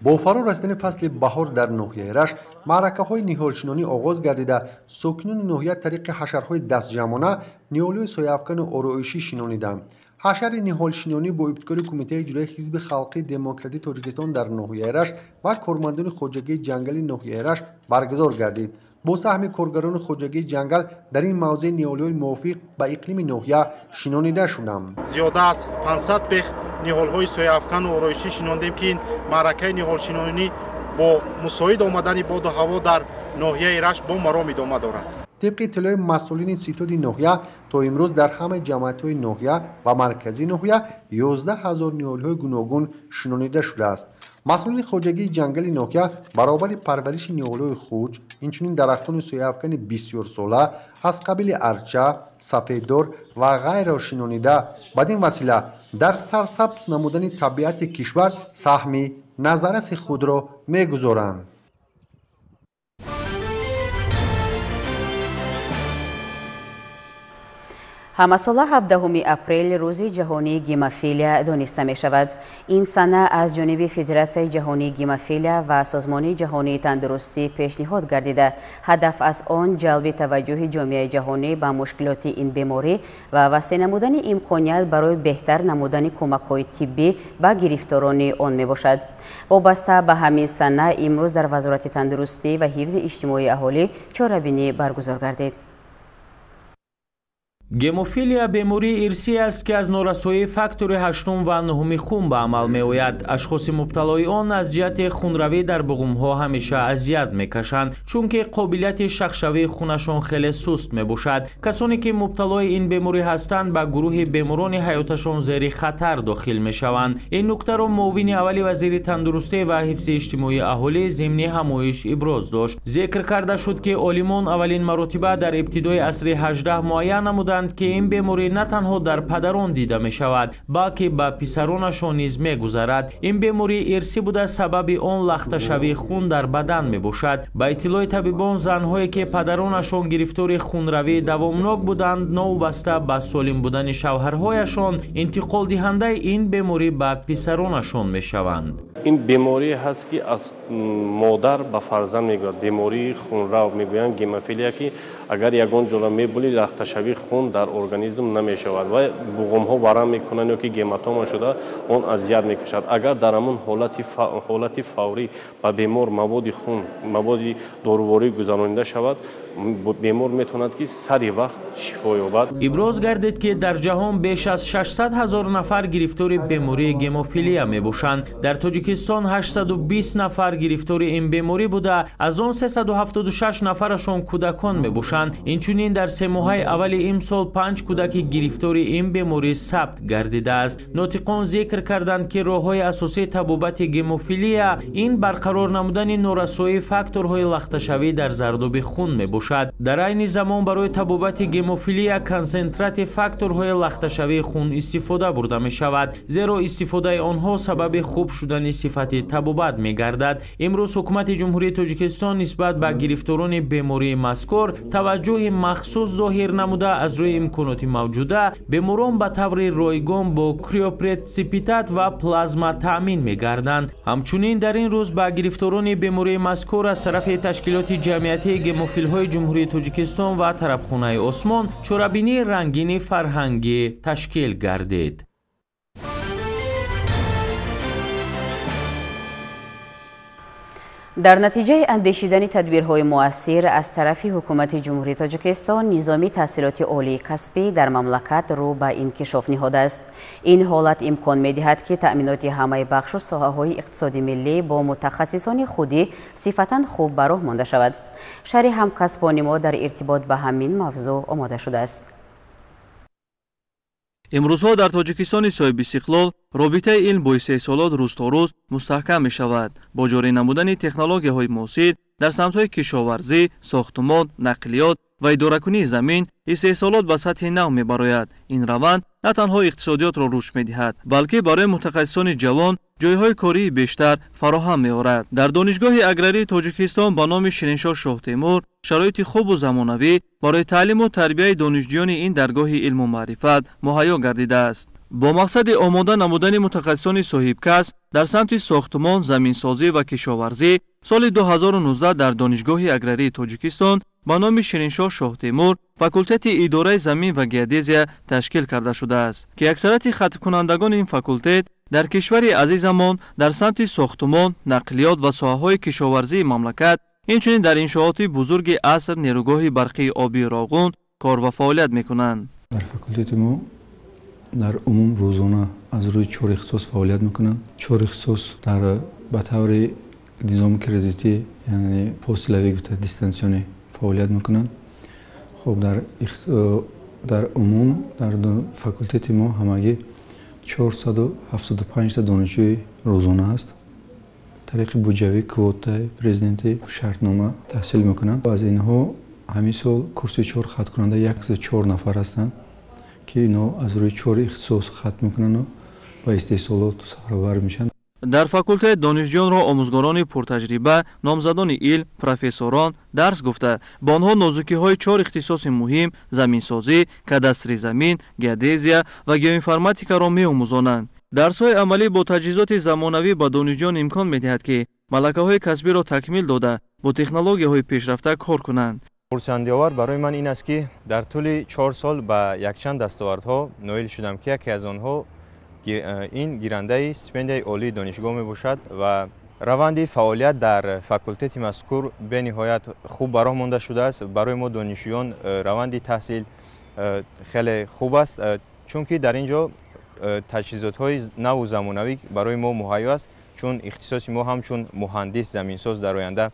Бо фаро расидани фасли баҳор дар ноҳияи Рашт маъракаҳои ниҳолшинонӣ оғоз гардида, сокинони ноҳия тариқи ҳашарҳои дастҷамъона ниҳолҳои сояафкану ороишӣ шинониданд. Ҳашари ниҳолшинонӣ бо ибтикори Кумитаи иҷроияи Ҳизби халқии демократии Тоҷикистон дар ноҳияи Рашт ва кормандони хоҷагии ҷангали ноҳияи Рашт баргузор гардид. Бо саҳми коргарони хоҷагии ҷангал дар ин мавзеъ ниҳолҳои мувофиқ ба иқлими ноҳия шинонида шуданд. Зиёда аз 500 бех ниҳолҳои сояафкану ороишӣ шинондем, ки ин маъракаи ниҳолшинонӣ бо мусоид омадани боду ҳаво дар ноҳияи Рашт бо маром идома дорад. Тибқи иттилои масъулини ситоди ноҳия то имрӯз дар ҳамаи ҷамоатҳои ноҳия ва марказии ноҳия 11 ҳазор ниҳолҳои гуногун шинонида шудааст. Масъулини хоҷагии ҷангали ноҳия баробари парвариши ниҳолҳои хуҷ, инчунин дарахтони сояафкани бисёрсола аз қабили арча, сафеддор ва ғайраро шинонида, бадин васила дар сарсабз намудани табиати кишвар саҳми назарраси худро мегузоранд. Ҳамасола 17 апрел рӯзи ҷаҳонии гемофилия дониста мешавад. Ин сана аз ҷониби Федератсияи ҷаҳонии гемофилия ва Созмони ҷаҳонии тандурустӣ пешниҳод гардида. Ҳадаф аз он ҷалби таваҷҷӯҳи ҷомеаи ҷаҳонӣ ба мушкилоти ин беморӣ ва васеъ намудани имконият барои беҳтар намудани кӯмакҳои тиббӣ ба гирифторони он мебошад. Вобаста ба ҳамин сана имрӯз дар Вазорати тандурустӣ ва ҳифзи иҷтимоии аҳолӣ чорабинӣ баргузор гардид. Гемофилия бемории ирсӣ аст, ки аз норасоии фактори 8 ва 9 хун ба амал меояд. Ашхоси мубталои он аз ҷиҳати хунравӣ дар буғумҳо ҳамеша азият мекашанд, чунки қобилияти шахшавии хунашон хеле суст мебошад. Касоне ки мубталои ин беморӣ ҳастанд, ба гурӯҳи беморони ҳаёташон зери хатар дохил мешаванд. Ин нуктаро муовини аввали вазири тандурустӣ ва ҳифзи иҷтимоии аҳолӣ зимни ҳамоиш иброз дошт. Зикр карда шуд, ки олимон аввалин маротиба дар ибтидои асри 18 муайян намуданд, ки ин беморӣ на танҳо дар падарон дида мешавад, балки ба писаронашон низ мегузарад. Ин беморӣ ирсӣ буда, сабаби он лахташавии хун дар бадан мебошад. Ба иттилои табибон, занҳое ки падаронашон гирифтори хунравии давомнок буданд, новобаста ба солим будани шавҳарҳояшон, интиқолдиҳандаи ин беморӣ ба писаронашон мешаванд. Ин беморӣ ҳаст, ки аз модар ба фарзанд мегӯяд. Бемории хунрав мегӯянд гемофилия, ки агар ягон ҷола мебули, лахташавии хун дар организм намешавад ва буғумҳо варам мекунанд ё ки гематома шуда он азият мекашад. Агар дар ҳамон ҳолати фаврӣ ба бемор маводи хун, маводи доруворӣ гузаронида шавад, Бемор метавонад, ки сари вақт шифо ёбад. Иброз гардид, ки дар ҷаҳон беш аз 600 ҳазор нафар гирифтори бемории гемофилия мебошанд. Дар Тоҷикистон 820 нафар гирифтори ин беморӣ буда, аз он 376 нафарашон кӯдакон мебошанд. Инчунин дар 3 моҳаи аввали имсол панҷ кӯдаки гирифтори ин беморӣ сабт гардидааст. Нотиқон зикр карданд, ки роҳҳои асосии табобати гемофилия ин барқарор намудани норасоии факторҳои лахташавӣ дар зардоби хун мебошад. Дар айни замон барои табобати гемофилия консентрати факторҳои лахташавии хун истифода бурда мешавад, зеро истифодаи онҳо сабаби хуб шудани сифати табобат мегардад. Имрӯз Ҳукумати Ҷумҳурии Тоҷикистон нисбат ба гирифторони бемории мазкур таваҷҷӯҳи махсус зоҳир намуда, аз рӯи имконоти мавҷуда беморон ба таври ройгон бо криопреципитат ва плазма таъмин мегарданд. Ҳамчунин дар ин рӯз ба гирифторони бемории мазкур аз тарафи Ташкилоти ҷамъиятии гемофилҳои Ҷумҳурии Тоҷикистон ва Тарабхонаи Осмон чорабинии рангини фарҳангӣ ташкил гардид. Дар натиҷаи андешидани тадбирҳои муассир аз тарафи Ҳукумати Ҷумҳурии Тоҷикистон, низоми таҳсилоти олии касбӣ дар мамлакат рӯ ба инкишоф ниҳодааст. Ин ҳолат имкон медиҳад, ки таъминоти ҳамаи бахшу соҳаҳои иқтисоди миллӣ бо мутахассисони худӣ сифатан хуб ба роҳ монда шавад. Шарҳи ҳамкасбони мо дар иртибот ба ҳамин мавзӯъ омода шудааст. Имрӯзҳо дар Тоҷикистони соҳибистиқлол робитаи илм бо истеҳсолот рӯз то рӯз мустаҳкам мешавад. Бо ҷорӣ намудани технологияҳои муосир дар самтҳои кишоварзӣ, сохтумон, нақлиёт ва идоракунии замин, истеҳсолот ба сатҳи нав мебарояд. Ин раванд на танҳо иқтисодиётро рушд медиҳад, балки барои мутахассисони ҷавон ҷойҳои кории бештар фароҳам меорад. Дар Донишгоҳи аграрии Тоҷикистон ба номи Шириншоҳ Шоҳтемур шароити хубу замонавӣ барои таълиму тарбияи донишҷӯёни ин даргоҳи илму маърифат муҳайё гардидааст. Бо мақсади омода намудани мутахассисони соҳибкасб дар самти сохтумон, заминсозӣ ва кишоварзӣ, соли 2019 дар Донишгоҳи аграрии Тоҷикистон ба номи Шириншоҳ Шоҳтемур факултети идораи замин ва геодезия ташкил карда шудааст, ки аксарияти хатмкунандагони ин факултет дар кишвари азизамон дар самти сохтумон, нақлиёт ва соҳаҳои кишоварзии мамлакат, инчунин дар иншооти бузурги аср, нерӯгоҳи барқии обии Роғун, кор ва фаъолият мекунанд. Дар факултети мо дар умум рӯзона аз рӯи чор ихтисос фаъолият мекунанд. Чор ихтисос дар ба таври низоми кредитӣ, яъне фосилавӣ гуфта, дистанционӣ фаъолият мекунанд. Хуб, дар умум дар факултети мо ҳамагӣ 475 донишҷӯи рӯзона аст. Тариқи буҷавӣ, квотаи президентӣ, шартнома таҳсил мекунанд. Аз инҳо ҳамин сол курси чор хатмкунанда 104 нафар ҳастанд, ки инҳо аз рӯи чор ихтисос хатм мекунанду ба истеҳсолот сафарбар мешаванд. Дар факултет донишҷӯёнро омӯзгорони пуртаҷриба, номзадони илм, профессорон дарс гуфта, ба онҳо нозукиҳои чор ихтисоси муҳим: заминсозӣ, кадастри замин, геодезия ва геоинформатикаро меомӯзонанд. Дарсҳои амалӣ бо таҷҳизоти замонавӣ ба донишҷӯён имкон медиҳад, ки малакаҳои касбиро такмил дода, бо технологияҳои пешрафта кор кунанд. Хурсандиовар барои ман ин аст, ки дар тӯли 4 сол ба якчанд дастовардҳо ноил шудам, ки яке аз онҳо ин гирандаи стипендияи олии донишгоҳ мебошад ва раванди фаъолият дар факултети мазкур бениҳоят хуб ба роҳ монда шудааст. Барои мо донишҷӯён раванди таҳсил хеле хуб аст, чунки дар ин ҷо таҷҳизотҳои наву замонавӣ барои мо муҳайё аст, чун ихтисоси мо ҳамчун муҳандис заминсоз дар оянда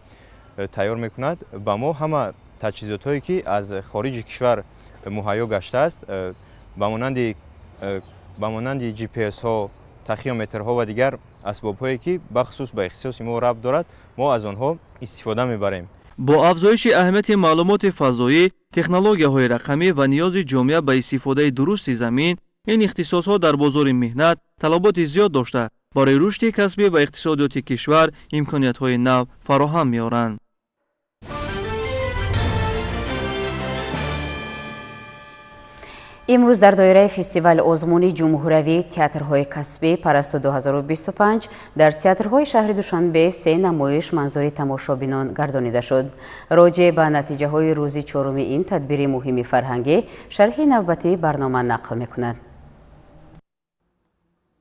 тайёр мекунад. Ба мо ҳама таҷҳизотҳое, ки аз хориҷи кишвар муҳайё гаштааст, ба монанди GPS-ҳо, тахиометрҳо ва дигар асбобҳое, ки бахусус ба ихтисоси мо рабт дорад, мо аз онҳо истифода мебарем. Бо афзоиши аҳамияти маълумоти фазоӣ, технологияҳои рақамӣ ва ниёзи ҷомеа ба истифодаи дурусти замин, ин ихтисосҳо дар бозори меҳнат талаботи зиёд дошта, барои рушди касбӣ ва иқтисодиёти кишвар имкониятҳои нав фароҳам меоранд. Имрӯз дар доираи фестивали озмуни ҷумҳуриявии театрҳои касбӣ «Парасту 2025» дар театрҳои шаҳри Душанбе се намоиш манзури тамошобинон гардонида шуд. Роҷеъ ба натиҷаҳои рӯзи чоруми ин тадбири муҳими фарҳангӣ шарҳи навбатии барнома нақл мекунад.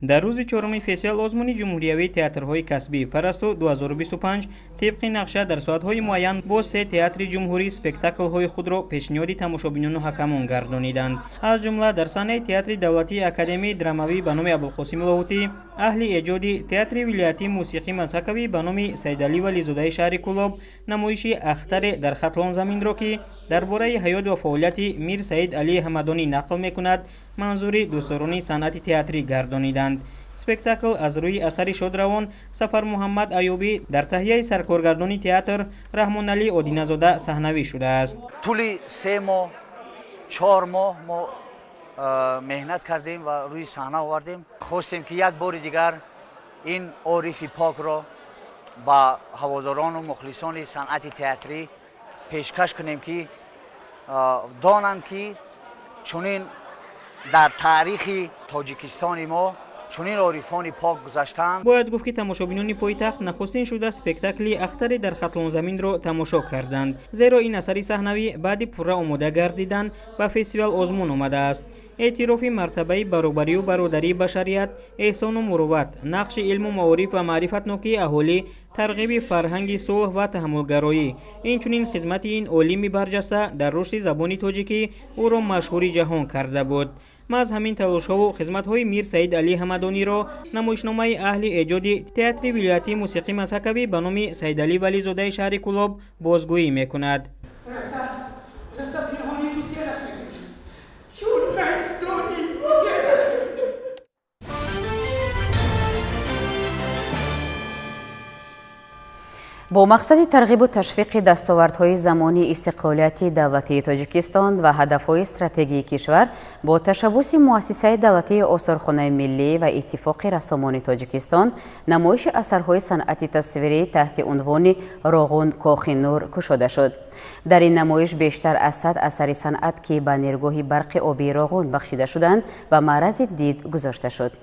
Дар рӯзи чоруми фестивал озмуни ҷумҳуриявии театрҳои касбӣ «Парасту 2025» тибқи нақша дар соатҳои муайян бо се театри ҷумҳурӣ спектаклҳои худро пешниҳоди тамошобинону ҳакамон гардониданд. Аз ҷумла дар саҳнаи театри давлатии академияи драмавӣ ба номи Абулқосим Лоҳутӣ, аҳли эҷоди театри вилоятии мусиқӣ мазҳакавӣ ба номи Сайдалӣ Вализодаи шаҳри Кӯлоб намоиши «Ахтаре дар Хатлонзаминро», ки дар бораи ҳаёт ва фаъолияти Мир Саид Алӣ Ҳамадонӣ нақл мекунад, манзури дӯстдорони санъати театрӣ гардониданд. Спектакл аз рӯи асари шодравон Сафармуҳаммад Аюбӣ дар таҳияи саркоргардони театр Раҳмоналӣ Одиназода саҳнавӣ шудааст. Тӯли 3 моҳ, 4 моҳ мо меҳнат кардем ва рӯи саҳна овардем. Хостем, ки як бори дигар ин орифи покро ба ҳаводорону мухлисони санъати театрӣ пешкаш кунем, ки донанд, ки чунин дар таърихи Тоҷикистони мо чунин орифони пок гузаштаанд. Бояд гуфт, ки тамошобинони пойтахт нахустин шуда спектакли «Ахтаре дар Хатлонзаминро» тамошо карданд, зеро ин асари саҳнавӣ баъди пурра омода гардидан ба фестивал озмун омадааст. Эътирофи мартабаи баробарию бародарии башарият, эҳсону мурувват, нақши илму маориф ва маърифатнокии аҳолӣ, тарғиби фарҳанги сулҳ ва таҳаммулгароӣ, инчунин хизмати ин олими барҷаста дар рушди забони тоҷикӣ ӯро машҳури ҷаҳон карда буд. Маҳз ҳамин талошҳову хизматҳои Мир Саид Алӣ Ҳамадониро намоишномаи аҳли эҷоди театри вилоятии мусиқӣ мазҳакавӣ ба номи Сайдалӣ Вализодаи шаҳри Кӯлоб бозгӯӣ мекунад. Бо мақсади тарғибу ташвиқи дастовардҳои замони истиқлолияти давлатии Тоҷикистон ва ҳадафҳои стратегии кишвар бо ташаббуси муассисаи давлатии Осорхонаи миллӣ ва Иттифоқи рассомони Тоҷикистон намоиши асарҳои санъати тасвирӣ таҳти унвони «Роғун кохи нур» кушода шуд. Дар ин намоиш бештар аз 100 асари санъат, ки ба нерӯгоҳи барқи обии Роғун бахшида шуданд, ба маърази дид гузошта шуд.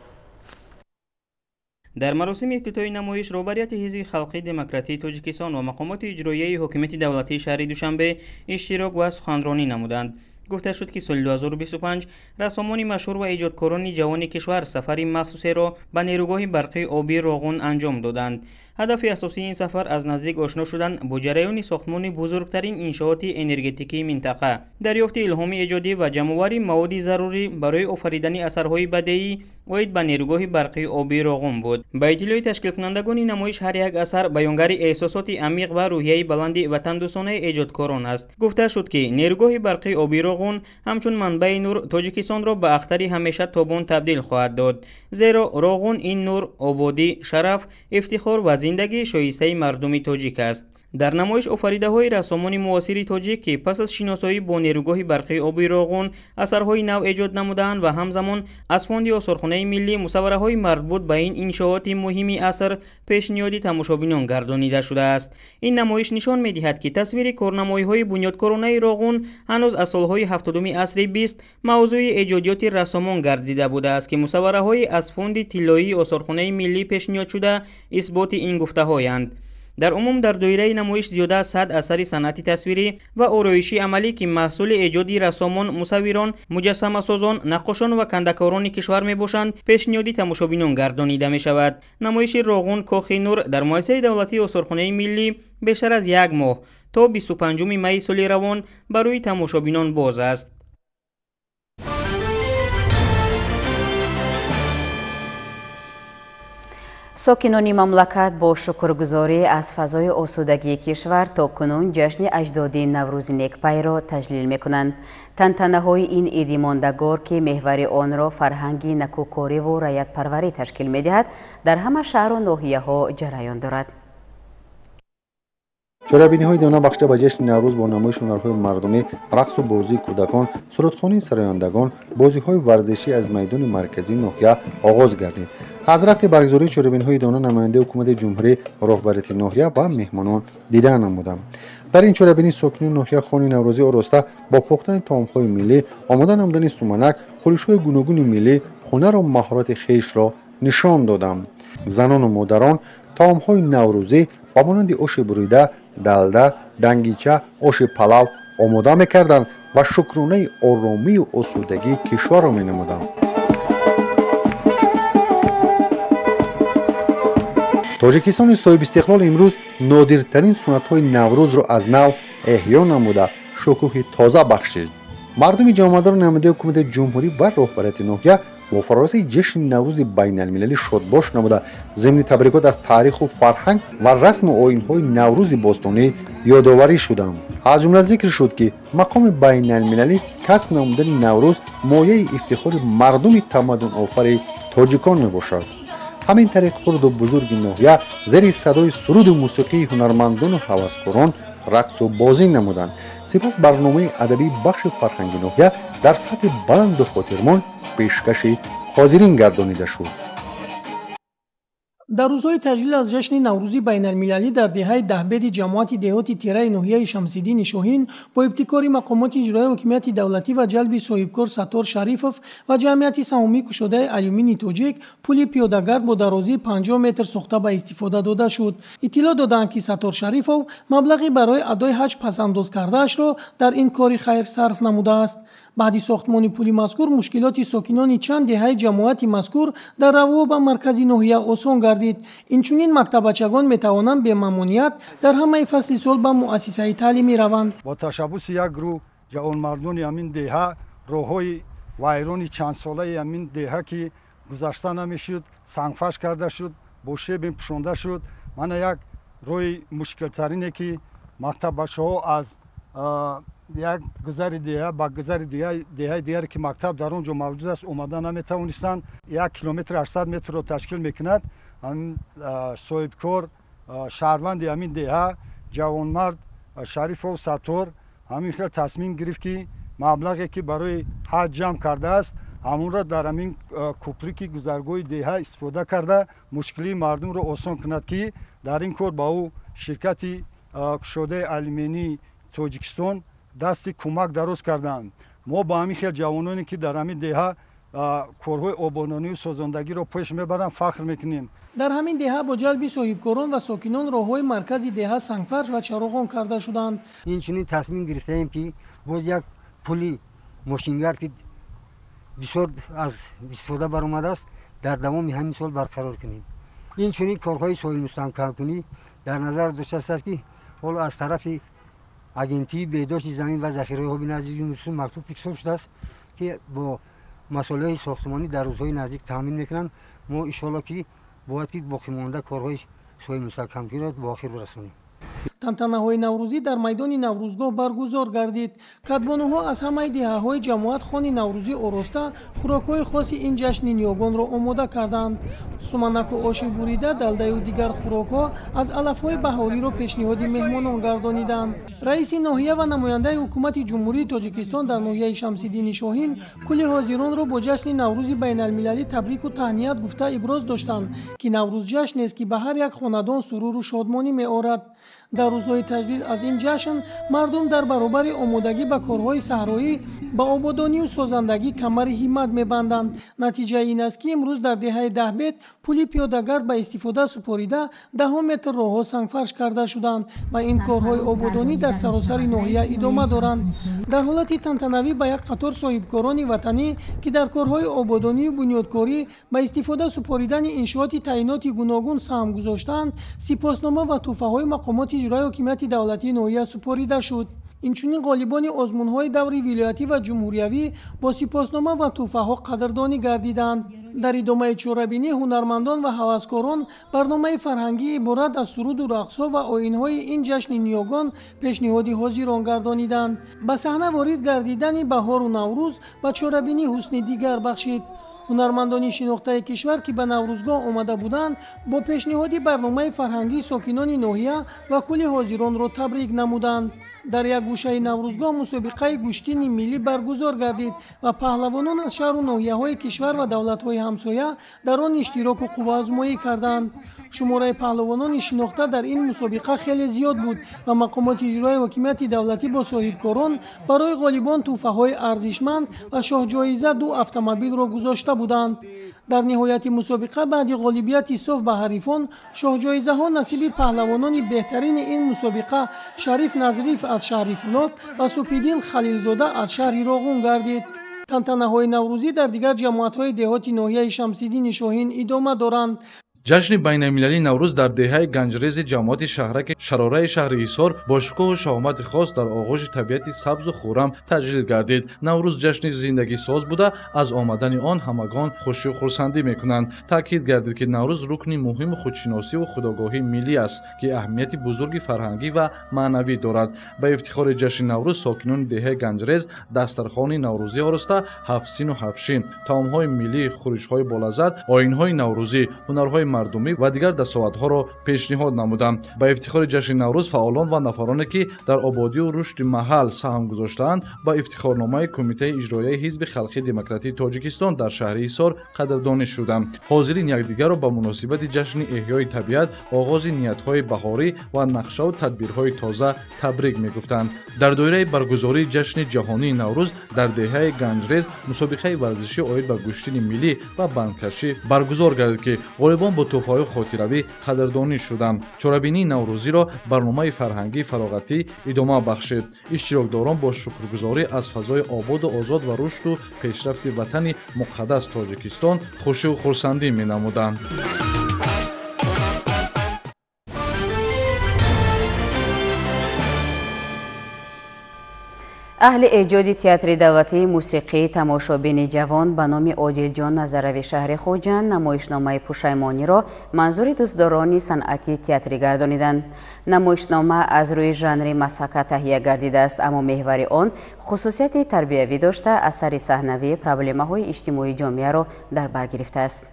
Дар маросими ифтитоҳи намоиш роҳбарияти Ҳизби халқии демократии Тоҷикистон ва мақомоти иҷроияи ҳокимияти давлатии шаҳри Душанбе иштирок ва суханронӣ намуданд. Гуфта шуд, ки соли 2025 рассомони машҳур ва эҷодкорони ҷавони кишвар сафари махсусеро ба нерӯгоҳи барқии обии Роғун анҷом доданд. Ҳадафи асосии ин сафар аз наздик ошно шудан бо ҷараёни сохтмони бузургтарин иншооти энергетикии минтақа, дарёфти илҳоми эҷодӣ ва ҷамъоварии маводи зарурӣ барои офаридани асарҳои бадеӣ оид ба нерӯгоҳи барқии обии Роғун буд. Ба иттилои ташкилкунандагони намоиш, ҳар як асар баёнгари эҳсосоти амиқ ва рӯҳияи баланди ватандӯстонаи эҷодкорон аст. Гуфта шуд, ки нерӯгоҳи барқии обии Роғун ҳамчун манбаи нур Тоҷикистонро ба ахтари ҳамеша тобон табдил хоҳад дод, зеро Роғун ин нур, ободӣ, шараф, ифтихор ва зиндагии шоистаи мардуми тоҷик аст. Дар намоиш офаридаҳои рассомони муосири тоҷик, ки пас аз шиносоӣ бо нерӯгоҳи барқии обии Роғун асарҳои нав эҷод намудаанд ва ҳамзамон аз фонди Осорхонаи миллӣ мусаввараҳои марбут ба ин иншооти муҳими аср пешниҳоди тамошобинон гардонида шудааст. Ин намоиш нишон медиҳад, ки тасвири корнамоиҳои бунёдкоронаи Роғун ҳанӯз аз солҳои 70-уми асри 20 мавзӯи эҷодиёти рассомон гардида будааст, ки мусаввараҳои аз фонди тиллоии Осорхонаи миллӣ пешниҳод шуда исботи ин гуфтаҳоянд. Дар умум дар доираи намоиш зиёда аз 100 асари санъати тасвирӣ ва ороиши амалӣ, ки маҳсули эҷоди рассомон, мусаввирон, муҷассамасозон, наққошон ва кандакорони кишвар мебошанд, пешниҳоди тамошобинон гардонида мешавад. Намоиши «Роғун кохи нур» дар муассисаи давлатии Осорхонаи миллӣ бештар аз як моҳ то 25 майи соли равон барои тамошобинон боз аст. Сокинони мамлакат бо шукргузорӣ аз фазои осудагии кишвар то кунун ҷашни аҷдодии Наврӯзи некпайро таҷлил мекунанд. Тантанаҳои ин иди мондагор, ки меҳвари онро фарҳанги накӯкориву раятпарварӣ ташкил медиҳад, дар ҳама шаҳру ноҳияҳо ҷараён дорад. Чорабиниҳои дона бахшида ба ҷашни Наврӯз бо намоиши ҳунарҳои мардумӣ, рақсу бозии кӯдакон, сурудхонии сарояндагон, бозиҳои варзишӣ аз майдони марказии ноҳия оғоз гардид. Аз рафти баргузории чорабиниҳои дона намояндаи ҳукумати ҷумҳурӣ, роҳбарияти ноҳия ва меҳмонон дида намуданд. Дар ин чорабинӣ сокинони ноҳия хони наврӯзӣ ороста бо пухтани таомҳои миллӣ, омода намудани суманак, хӯришҳои гуногуни миллӣ, ҳунару маҳорати хешро нишон доданд. Занону модарон таомҳои наврӯзӣ ба монанди оши бурида, далда, дангича, оши палав омода мекарданд ва шукронаи оромию осудагии кишварро менамуданд. Тоҷикистони соҳибистиқлол имрӯз нодиртарин суннатҳои Наврӯзро аз нав эҳё намуда, шукӯҳи тоза бахшид. Мардуми ҷамъомадаро намояндаи ҳукумати ҷумҳурӣ ва роҳбарияти ноҳия бо фарорасии ҷашни Наврӯзи байналмилалӣ шодбош намуда, зимни табрикот аз таъриху фарҳанг ва расму оинҳои Наврӯзи бостонӣ ёдоварӣ шуданд. Аз ҷумла зикр шуд, ки мақоми байналмилалӣ касб намудани Наврӯз мояи ифтихори мардуми тамаддунофари тоҷикон мебошад. Ҳамин тариқ хурду бузурги ноҳия зери садои суруду мусиқии ҳунармандону ҳаваскорон рақсу бозӣ намуданд. Сипас барномаи адабии бахши фарҳанги ноҳия дар сатҳи баланду хотирмон пешкаши ҳозирин гардонида шуд. Дар рӯзҳои таҷлил аз ҷашни Наврӯзи байналмилалӣ дар деҳаи Даҳбеди ҷамоати деҳоти Тираи ноҳияи Шамсиддини Шоҳин бо ибтикори мақомоти иҷроияи ҳокимияти давлатӣ ва ҷалби соҳибкор Саттор Шарифов ва ҷамъияти саҳомии кушодаи алюмини тоҷик пули пиёдагард бо дарозии 50 метр сохта ба истифода дода шуд. Иттилоъ доданд, ки Саттор Шарифов маблағи барои адои ҳаҷ пасандоз кардаашро дар ин кори хайр сарф намудааст. Баъди сохтмони пули мазкур мушкилоти сокинони чанд деҳаи ҷамоати мазкур дар равво ба маркази ноҳия осон гардид. Инчунин мактаббачагон метавонанд бемамоният дар ҳамаи фасли сол ба муассисаи таълимӣ раванд. Бо ташаббуси як гурӯҳ ҷавонмардони ҳамин деҳа роҳҳои вайрони чандсолаи ҳамин деҳа, ки гузашта намешуд, сангфаш карда шуд, бо шебен пӯшонда шуд. Мана як роҳи мушкилтарине, ки мактаббачаҳо аз як гузари деҳа ба гузари деҳаи дигаре, ки мактаб дар он ҷо мавҷуд аст, омада наметавонистанд. 1 километр 800 метрро ташкил мекунад. Соҳибкор, шаҳрванди ҳамин деҳа, ҷавонмард Шарифов Саттор ҳамин хел тасмим гирифт, ки маблағе, ки барои ҳаҷ ҷамъ кардааст, ҳамонро дар ҳамин кӯприки гузаргоҳи деҳа истифода карда, мушкилии мардумро осон кунад, ки дар ин кор ба ӯ ширкати кушодаи алюминии Тоҷикистон дасти кӯмак дароз карданд. Мо ба ҳамин хел ҷавононе, ки дар ҳамин деҳа корҳои ободонию созандагиро пеш мебаранд, фахр мекунем. Дар ҳамин деҳа бо ҷалби соҳибкорон ва сокинон роҳҳои маркази деҳа сангфарш ва чароғон карда шуданд. Инчунин тасмим гирифтаем, ки боз як пули мошингард, ки бисёр аз истифода баромадааст, дар давоми ҳамин сол барқарор кунем. Инчунин корҳои соҳилмустаҳкамкунӣ дар назар доштааст, ки ҳоло аз тарафи агентии беҳдошти замин ва захираҳои оби назди Ҷумҳурии мактуб фиксор шудааст, ки бо масолеҳи сохтмонӣ дар рӯзҳои наздик таъмин мекунанд. Мо иншоалло, ки бояд ки боқимонда корҳои соҳилмустаҳкамкуниро ба охир бирасонем. Тантанаҳои наврӯзӣ дар майдони Наврӯзгоҳ баргузор гардид. Кадбонуҳо аз ҳамаи деҳаҳои ҷамоат хони наврӯзӣ ороста, хӯрокҳои хоси ин ҷашни ниёгонро омода карданд. Суманаку оши бурида, далдаю дигар хӯрокҳо аз алафҳои баҳориро пешниҳоди меҳмонон гардониданд. Раиси ноҳия ва намояндаи ҳукумати Ҷумҳурии Тоҷикистон дар ноҳияи Шамсиддини Шоҳин кулли ҳозиронро бо ҷашни Наврӯзи байналмилалӣ табрику таҳният гуфта иброз доштанд, ки Наврӯз ҷашнест, ки ба ҳар як хонадон суруру шодмонӣ меорад. Дар рӯзҳои таҷлил аз ин ҷашн мардум дар баробари омодагӣ ба корҳои саҳроӣ ба ободонию созандагӣ камари ҳиммат мебанданд. Натиҷаи ин аст, ки имрӯз дар деҳаи Даҳбед пули пиёдагард ба истифода супорида, даҳо метр роҳҳо сангфарш карда шуданд ва ин корҳои ободонӣ дар саросари ноҳия идома доранд. Дар ҳолати тантанавӣ ба як қатор соҳибкорони ватанӣ, ки дар корҳои ободонию бунёдкорӣ ба истифода супоридани иншооти таъиноти гуногун саҳм гузоштаанд, сипоснома ва тӯҳфаҳои мақомоти иҷроияи ҳокимияти давлатии ноҳия супорида шуд. Инчунин ғолибони озмунҳои даври вилоятӣ ва ҷумҳуриявӣ бо сипоснома ва тӯҳфаҳо қадрдонӣ гардиданд. Дар идомаи чорабинӣ ҳунармандон ва ҳаваскорон барномаи фарҳангӣ иборат аз суруду рақсҳо ва оинҳои ин ҷашни ниёгон пешниҳоди ҳозирон гардониданд. Ба саҳна ворид гардидани баҳору Наврӯз ба чорабинӣ ҳусни дигар бахшид. Ҳунармандони шинохтаи кишвар, ки ба Наврӯзгоҳ омада буданд, бо пешниҳоди барномаи фарҳангии сокинони ноҳия ва кулли ҳозиронро табрик намуданд. Дар як гӯшаи Наврӯзгоҳ мусобиқаи гӯштини миллӣ баргузор гардид ва паҳлавонон аз шаҳру ноҳияҳои кишвар ва давлатҳои ҳамсоя дар он иштироку қувваазмоӣ карданд. Шумораи паҳлавонони шинохта дар ин мусобиқа хеле зиёд буд ва мақомоти иҷроияи ҳокимияти давлатӣ бо соҳибкорон барои ғолибон тӯҳфаҳои арзишманд ва шоҳҷоиза 2 автомобилро гузошта буданд. Дар ниҳояти мусобиқа баъди ғолибияти соф ба ҳарифон шоҳҷоизаҳо насиби паҳлавонони беҳтарини ин мусобиқа Шариф Назриф аз шаҳри Кулоб ва Супиддин Халилзода аз шаҳри Роғун гардид. Тантанаҳои наврӯзӣ дар дигар ҷамоатҳои деҳоти ноҳияи Шамсиддини Шоҳин идома доранд. Ҷашни байналмилалии Наврӯз дар деҳаи Ганҷрези ҷамоати шаҳраки Шарораи шаҳри Ҳисор бо шукӯҳу шаҳомати хос дар оғӯши табиати сабзу хуррам таҷлил гардид. Наврӯз ҷашни зиндагисоз буда, аз омадани он ҳамагон хушию хурсандӣ мекунанд. Таъкид гардид, ки Наврӯз рукни муҳими худшиносиву худогоҳии миллӣ аст, ки аҳамияти бузурги фарҳангӣ ва маънавӣ дорад. Ба ифтихори ҷашни Наврӯз сокинони деҳаи Ганҷрез дастархони наврӯзӣ ороста, ҳафтсину ҳафтшин, таомҳои миллӣ, хӯришҳои болаззат, оинҳои наврӯзӣ, ҳунарҳои мардумӣ ва дигар дастовардҳоро пешниҳод намуданд. Ба ифтихори ҷашни Наврӯз фаъолон ва нафароне, ки дар ободию рушди маҳал саҳм гузоштаанд, ба ифтихорномаи Кумитаи иҷроияи Ҳизби Халқии Демократии Тоҷикистон дар шаҳри Ҳисор қадрдонӣ шуданд. Ҳозирин якдигарро ба муносибати ҷашни эҳёи табиат, оғози ниятҳои баҳорӣ ва нақшаву тадбирҳои тоза табрик мегуфтанд. Дар доираи баргузории ҷашни ҷаҳонии Наврӯз дар деҳаи Ганҷрез мусобиқаи варзишӣ оид ба гӯштини миллӣ ва бандкашӣ баргузор гардид, ки ғолибон бо тӯҳфаҳои хотиравӣ қадрдонӣ шуданд. Чорабинии наврӯзиро барномаи фарҳангии фароғатӣ идома бахшид. Иштирокдорон бо шукргузорӣ аз фазои ободу озод ва рушду пешрафти ватани муқаддас Тоҷикистон хушию хурсандӣ менамуданд. Аҳли эҷоди театри давлатии мусиқии тамошобини ҷавон ба номи Одилҷон Назарови шаҳри Хуҷанд намоишномаи пушаймониро манзури дӯстдорони санъати театрӣ гардониданд. Намоишнома аз рӯи жанри масҳака таҳия гардидааст, аммо меҳвари он хусусияти тарбиявӣ дошта, асари саҳнавӣ проблемаҳои иҷтимоии ҷомеаро дар бар гирифтааст.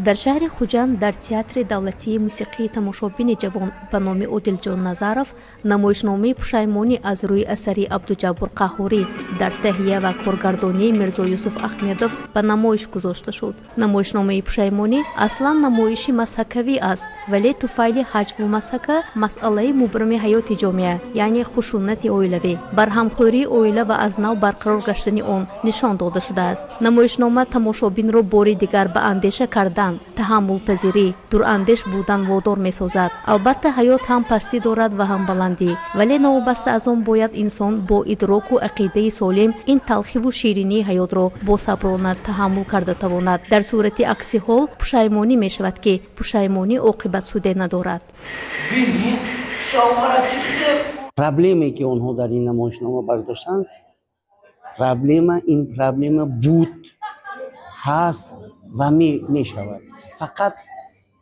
Дар шаҳри Хуҷанд дар театри давлатии мусиқии тамошобини ҷавон ба номи Одилҷон Назаров намоишномаи пушаймонӣ аз рӯи асари Абдуҷаббор Қаҳҳорӣ дар таҳия ва коргардонии Мирзо Юсуф Аҳмедов ба намоиш гузошта шуд. Намоишномаи пушаймонӣ аслан намоиши масҳакавӣ аст, вале туфайли ҳаҷву масҳака масъалаи мубрами ҳаёти ҷомеа, яъне хушунати оилавӣ, барҳамхӯрии оила ва аз нав барқарор гаштани он нишон дода шудааст. Намоишнома тамошобинро бори дигар ба андеша кардан, таҳаммулпазирӣ, дурандеш будан водор месозад. Албатта, ҳаёт ҳам пастӣ дорад ва ҳам баландӣ, вале новобаста аз он бояд инсон бо идроку ақидаи солим ин талхиву ширинии ҳаётро босаброна таҳаммул карда тавонад. Дар сурати акси ҳол пушаймонӣ мешавад, ки пушаймонӣ оқибатсуде надорад. Проблеме, ки онҳо дар ин намоишнома бардоштанд, проблема ин проблема буд, ҳаст ва мешавад, фақат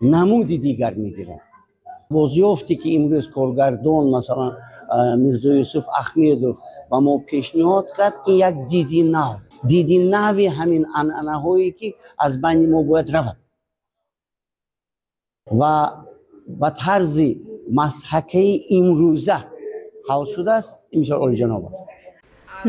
намуди дигар мегирад. Бозёфте ки имрӯз коргардон, масалан, Мирзо Юсуф Аҳмедов ба мо пешниҳод кард, ин як диди нав, диди нави ҳамин анъанаҳое ки аз байни мо бояд равад ва ба тарзи масҳакаи имрӯза ҳал шудааст, ин бисёр олиҷаноб аст.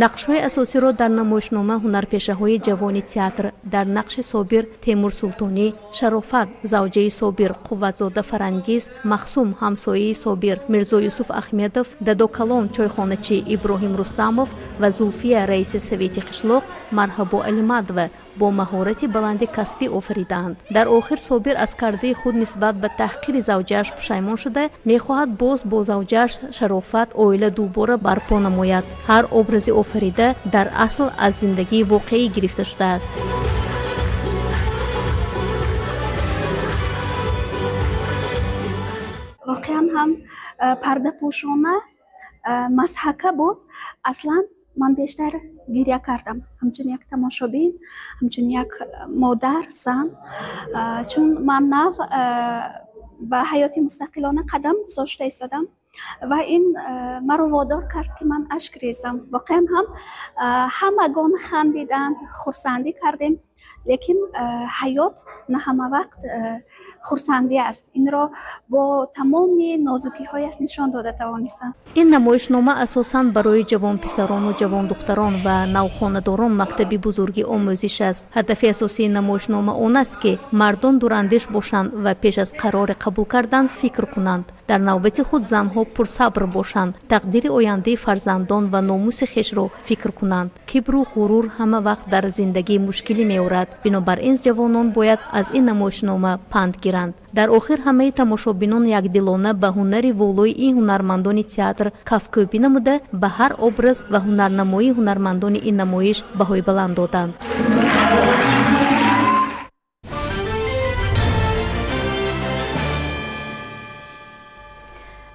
Нақшҳои асосиро дар намоишнома ҳунарпешаҳои ҷавони театр дар нақши Собир Темур Султонӣ, Шарофат завҷаи Собир Қувватзода Фарангиз, Махсум ҳамсояи Собир Мирзо Юсуф Аҳмедов, Дадокалон чойхоначи Иброҳим Рустамов ва Зулфия раиси совети қишлоқ Марҳабо Алимадова бо маҳорати баланди касбӣ офаридаанд. Дар охир Собир аз кардаи худ нисбат ба таҳқири завҷааш пушаймон шуда, мехоҳад боз бо завҷааш Шарофат оила дубора барпо намояд. Ҳар образи офарида дар асл аз зиндагии воқеӣ гирифта шудааст. Воқеан ҳам пардапӯшона масҳака буд. Аслан ман бештар гиря кардам, ҳамчун як тамошобин, ҳамчун як модар, зан, чун ман нав ба ҳаёти мустақилона қадам гузошта истодам ва ин маро водор кард, ки ман ашк резам. Воқеан ҳам ҳамагон хандиданд, хурсандӣ кардем, лекин ҳаёт на ҳама вақт хурсандӣ аст. Инро бо тамоми нозукиҳояш нишон дода тавонистам. Ин намоишнома асосан барои ҷавонписарону ҷавондухтарон ва навхонадорон мактаби бузурги омӯзиш аст. Ҳадафи асосии намоишнома он аст, ки мардон дурандеш бошанд ва пеш аз қарори қабул кардан фикр кунанд. Дар навбати худ занҳо пурсабр бошанд, тақдири ояндаи фарзандон ва номуси хешро фикр кунанд. Кибру ғурур ҳама вақт дар зиндагӣ мушкилӣ меорад. Бинобар ин ҷавонон бояд аз ин намоишнома панд гиранд. Дар охир ҳамаи тамошобинон якдилона ба ҳунари волои ин ҳунармандони театр кафкӯбӣ намуда, ба ҳар образ ва ҳунарнамоии ҳунармандони ин намоиш баҳои баланд доданд.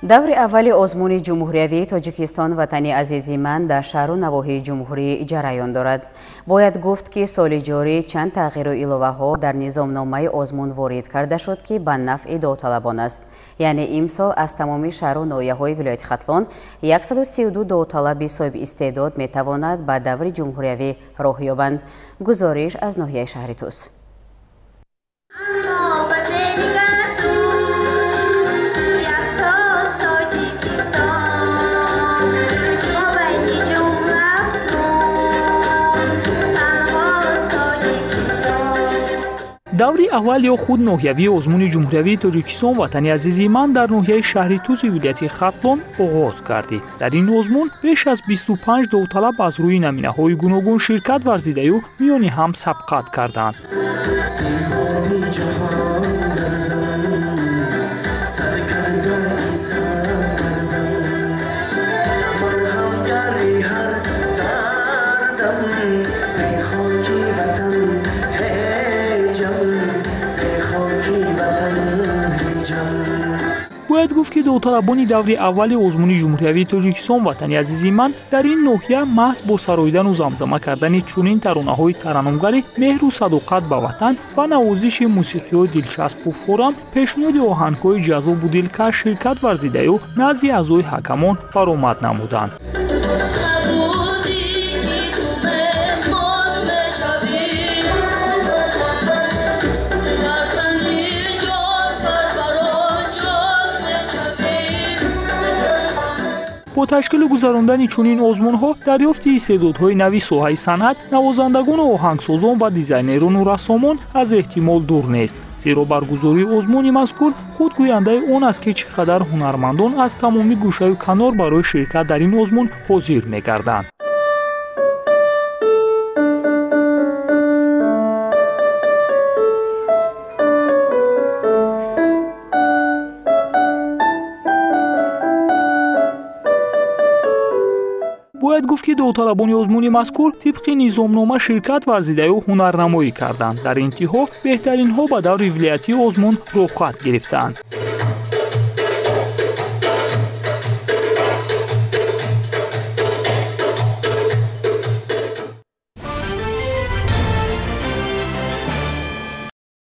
Даври аввали озмуни ҷумҳуриявии Тоҷикистон «Ватани азизи ман» дар шаҳру навоҳии ҷумҳурӣ ҷараён дорад. Бояд гуфт, ки соли ҷорӣ чанд тағйиру иловаҳо дар низомномаи озмун ворид карда шуд, ки ба нафъи довталабон аст. Яъне имсол аз тамоми шаҳру ноҳияҳои вилояти Хатлон 132 довталаби соҳиби истеъдод метавонад ба даври ҷумҳуриявӣ роҳ ёбанд. Гузориш аз ноҳияи шаҳри Тус. Даври аввал ё худ ноҳиявии озмуни ҷумҳуриявии Тоҷикистон «Ватани азизи ман» дар ноҳияи шаҳри Туси вилояти Хатлон оғоз гардид. Дар ин озмун беш аз 25 довталаб аз рӯи наминаҳои гуногун ширкат варзидаю миёни ҳам сабқат карданд. Бояд гуфт, ки довталабони даври аввали озмуни ҷумҳуриявии Тоҷикистон «Ватани азизи ман» дар ин ноҳия маҳз бо сароидану замзама кардани чунин таронаҳои тараннумгари меҳру садоқат ба ватан ва навозиши мусиқиҳои дилчаспу форам, пешниҳоди оҳангҳои ҷаззобу дилкаш ширкат варзидаю назди аъзои ҳакамон баромад намуданд. Бо ташкилу гузарондани чунин озмунҳо дарёфти истеъдодҳои нави соҳаи санъат, навозандагону оҳангсозон ва дизайнерону рассомон аз эҳтимол дур нест. Зеро баргузории озмуни мазкур худ гӯяндаи он аст, ки чӣ қадар ҳунармандон аз тамоми гӯшаю канор барои ширкат дар ин озмун ҳозир мегарданд. Бояд гуфт, ки довталабони озмуни мазкур тибқи низомнома ширкат варзидаю ҳунарнамоӣ карданд. Дар интиҳо беҳтаринҳо ба даври вилоятии озмун роҳхат гирифтанд.